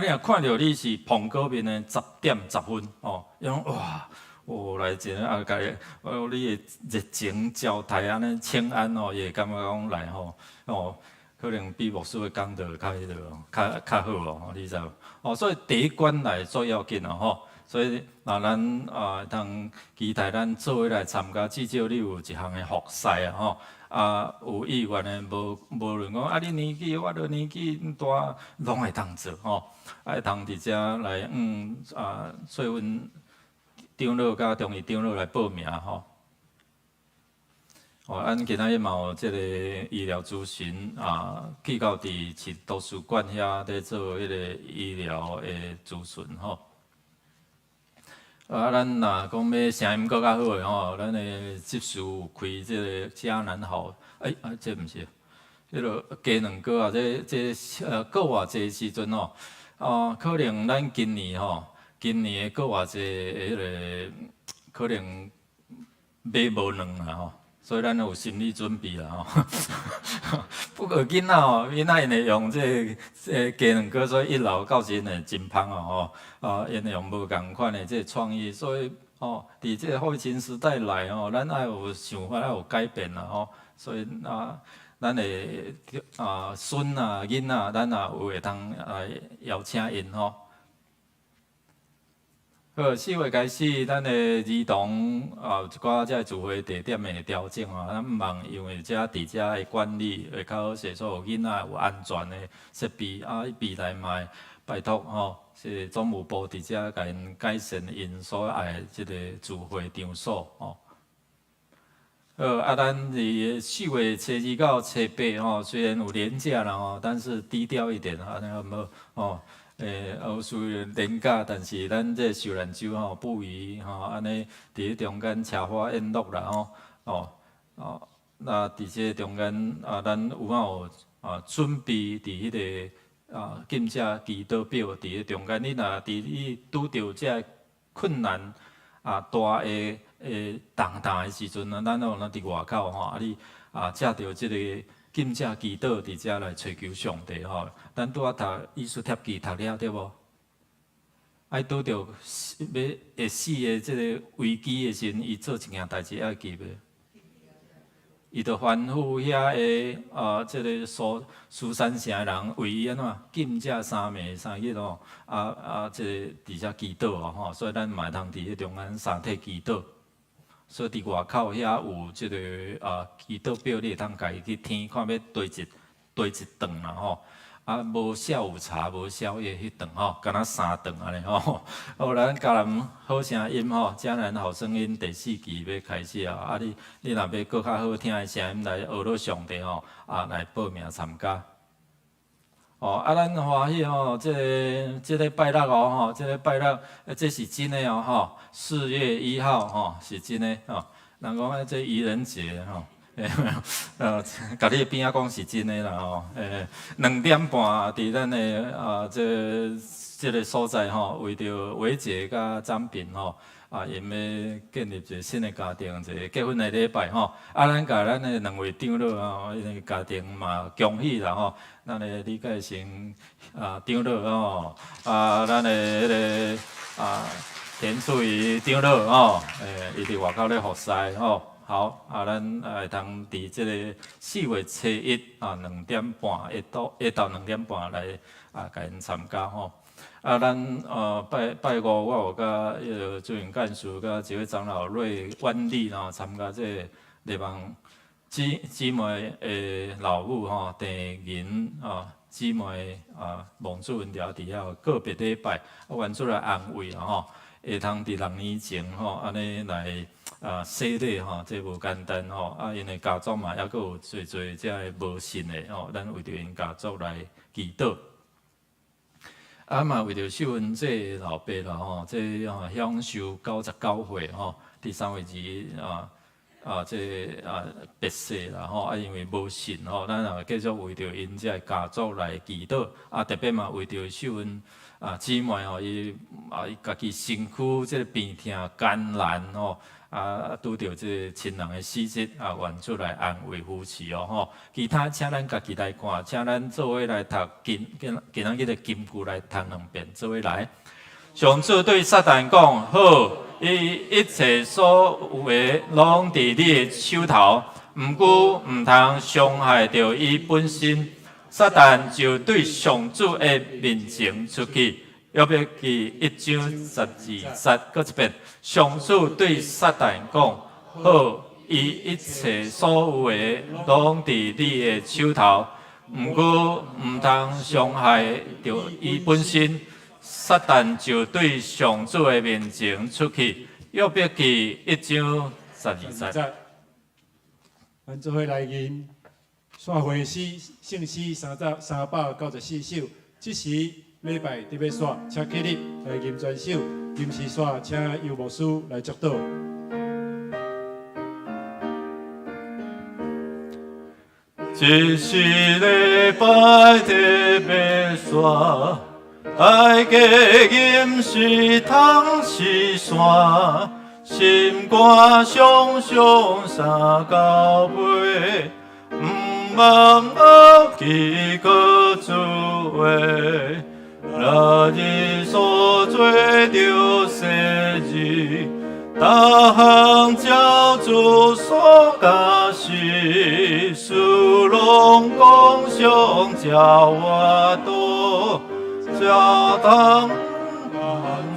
你若看著你是蘋果面的10.10分吼，伊講哇，哦來一个共伊，哦你的熱情招待按呢請安哦，伊會感覺講來吼，可能比牧師的講道較彼落，較較好哦，你知無？所以第一關來最要緊哦吼，所以若咱會通期待咱做伙來參加，至少你有一項的服侍啊吼。有意願的，無無論講你年紀，我著年紀大，攏會通做吼。會通佇遮來說阮長老佮中義長老來報名吼。咱今仔日嘛有這个醫療諮詢去到佇市圖書館遐咧做彼个醫療的諮詢吼。咱若講欲聲音閣較好的吼，咱的執事有開這个嘉南好，這毋是，彼个雞卵糕啊，這這復活節時陣吼，可能咱今年吼，今年的復活節彼个可能買無卵啦吼，所以咱有心理準備啦吼。不過囡仔吼，囡仔𪜶會用這个這雞卵糕，所以一樓到時會真芳哦吼。𪜶會用無仝款的這个創意，所以吼，佇這個後疫情時代來吼，咱愛有想法，愛有改變啦吼。所以咱的孫啊、囡仔，咱也有會通來邀請𪜶吼。好，4月開始，咱的兒童有一寡這个聚會地點的調整啊，咱望因為遮佇遮的管理會較好勢，所以予囡仔有安全的設備未來嘛會拜託吼，是總務部佇遮共𪜶改善𪜶所愛的這個聚會場所吼。好，咱佇4月初2到初8吼，雖然有連假啦吼，但是低調一點，按呢好無吼？有雖然連假，但是咱這受難週吼，不宜吼，按呢佇咧中間奢華宴樂啦吼，那佇這個中間咱有法有準備佇彼个禁食祈禱表佇咧中間，你若佇你拄著這困難大的的重擔的時陣啊，咱攏有佇外口吼，你藉著這個禁食祈禱佇遮來揣求上帝吼。咱拄仔讀以斯帖記讀了對無？愛拄著欲會死的這个危機的時陣，伊做一件代誌愛記袂？伊就吩咐遐个這个蘇書珊城的人為伊按怎禁食三暝三日吼，這個佇遮祈禱哦吼，所以咱嘛會通佇彼中間相替祈禱。所以佇外口遐有這个祈禱表，你會通家己去填，看欲佗一佗一頓啦吼。啊，無下午茶，無宵夜彼頓吼，敢若三頓按呢吼。好，咱嘉南好聲音吼，嘉南好聲音第四期欲開始啊！啊，你若欲閣較好聽的聲音來學到上帝吼，啊，來報名參加。哦，啊，咱歡喜吼，這個拜六哦吼，這個拜六，這是真的哦吼，4月1號吼，是真的吼。人講這愚人節吼。共你邊仔講是真的啦吼，2點半佇咱的啊，這個所在吼，為著偉傑佮張平吼，啊，𪜶欲建立一個新的家庭，一個結婚的禮拜吼，啊，咱共咱的兩位長老吼，𪜶的家庭嘛恭喜啦吼，咱的李介成啊長老吼，啊，咱的彼個啊田翠儀長老吼，伊佇外口咧服侍吼。好，啊，咱會通佇這個4月初一啊，兩點半，下晝兩點半來啊，共𪜶參加吼。啊，咱拜拜五我有佮彼个主任幹事佮一位長老瑞萬里吼參加這個禮望姊妹的老母吼，鄭銀啊姊妹啊，望主恩條佇遐有個別禮拜，啊，願主來安慰吼，會通佇6年前吼，按呢來啊洗禮吼，這無簡單吼，啊，𪜶的家族嘛，猶閣有濟濟遮个無信的吼，咱為著𪜶家族來祈禱。啊嘛，為著秀芬這個老爸啦吼，這吼享壽99歲吼，佇3月2啊啊，這啊別逝啦吼，啊因為無信吼，咱也繼續為著𪜶這個家族來祈禱，啊特別嘛為著秀芬啊姊妹吼，伊啊伊家己身軀這個病痛艱難吼，啊拄著這個親人的死節啊，願主來安慰扶持哦吼。其他請咱家己來看，請咱做伙來讀今今仔日的金句來讀兩遍，做伙來。上主對撒旦講：好，伊一切所有的攏佇你的手頭，毋過毋通傷害著伊本身。撒旦就對上主的面前出去。約伯記1章12節，閣一遍。上主對撒旦講：好，伊一切所有的攏佇你的手頭，毋過毋通傷害著伊本身。撒旦就對上主的面前出去。約伯記1章12節。咱做伙來吟散會詩聖詩394首。這時禮拜佇欲煞，請起立來吟全首。臨時煞，請游牧師來祝禱。這是禮拜特別煞，愛加吟詩通詩山，心肝常常三交杯，毋忘學記閣主話，六日所做著世事，逐項照主所教示，事攏講上照我道，才通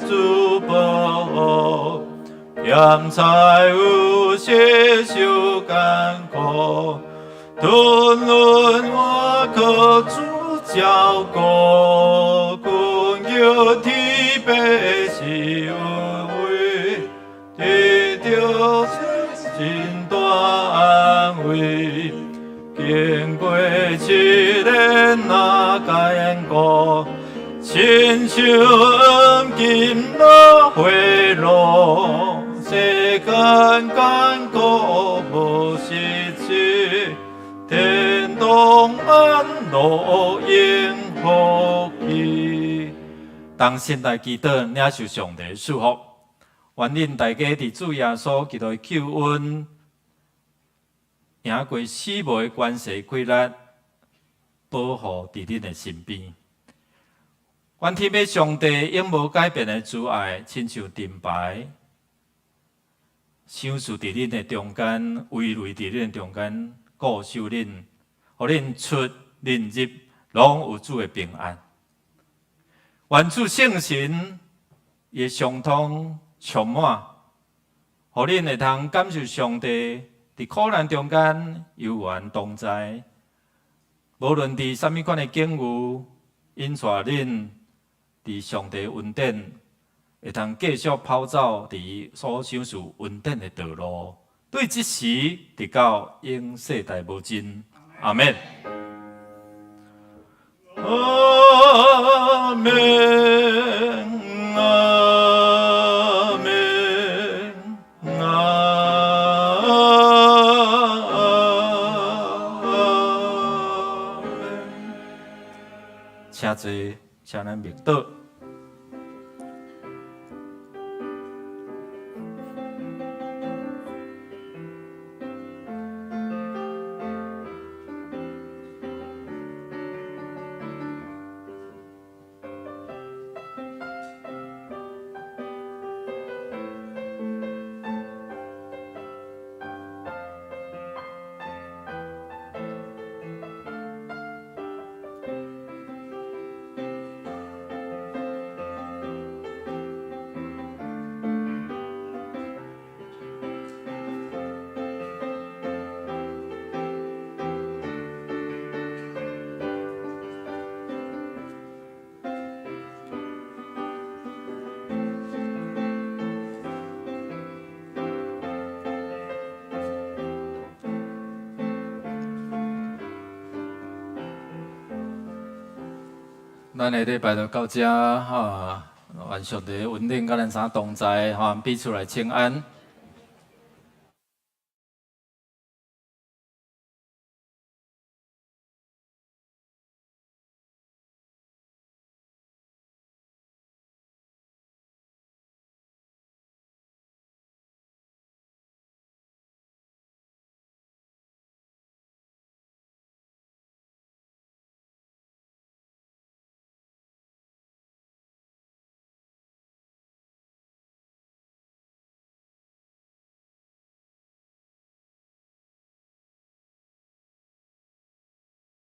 主保護。鹹菜有些受艱苦，吞忍我靠主照顧，君叫天父是有位，得著真大安慰。經過試煉若艱苦，親像黃金落火爐，世間艱苦無實際，天堂安樂永福氣。同心來祈禱，領受上帝的祝福。願恁大家佇主耶穌基督的救恩，贏過死亡的權勢氣力，保護佇恁的身邊。願天父上帝永無改變的慈愛，親像盾牌，賞賜佇恁的中間，圍圍佇恁的中間，顧守恁，予恁出恁入，攏有主的平安。願主聖神伊的相通充滿，予恁會通感受上帝佇苦難中間猶原同在，無論佇啥物款的境遇，引帶恁佇上帝恩典，會通繼續跑走佇伊所賞賜恩典的道路，對這時直到永世代無盡。阿們。阿們，阿們，阿們。請坐，請咱默禱。咱的禮拜就到這，吼，願上帝恩典佮咱三同在，吼，彼此來請安。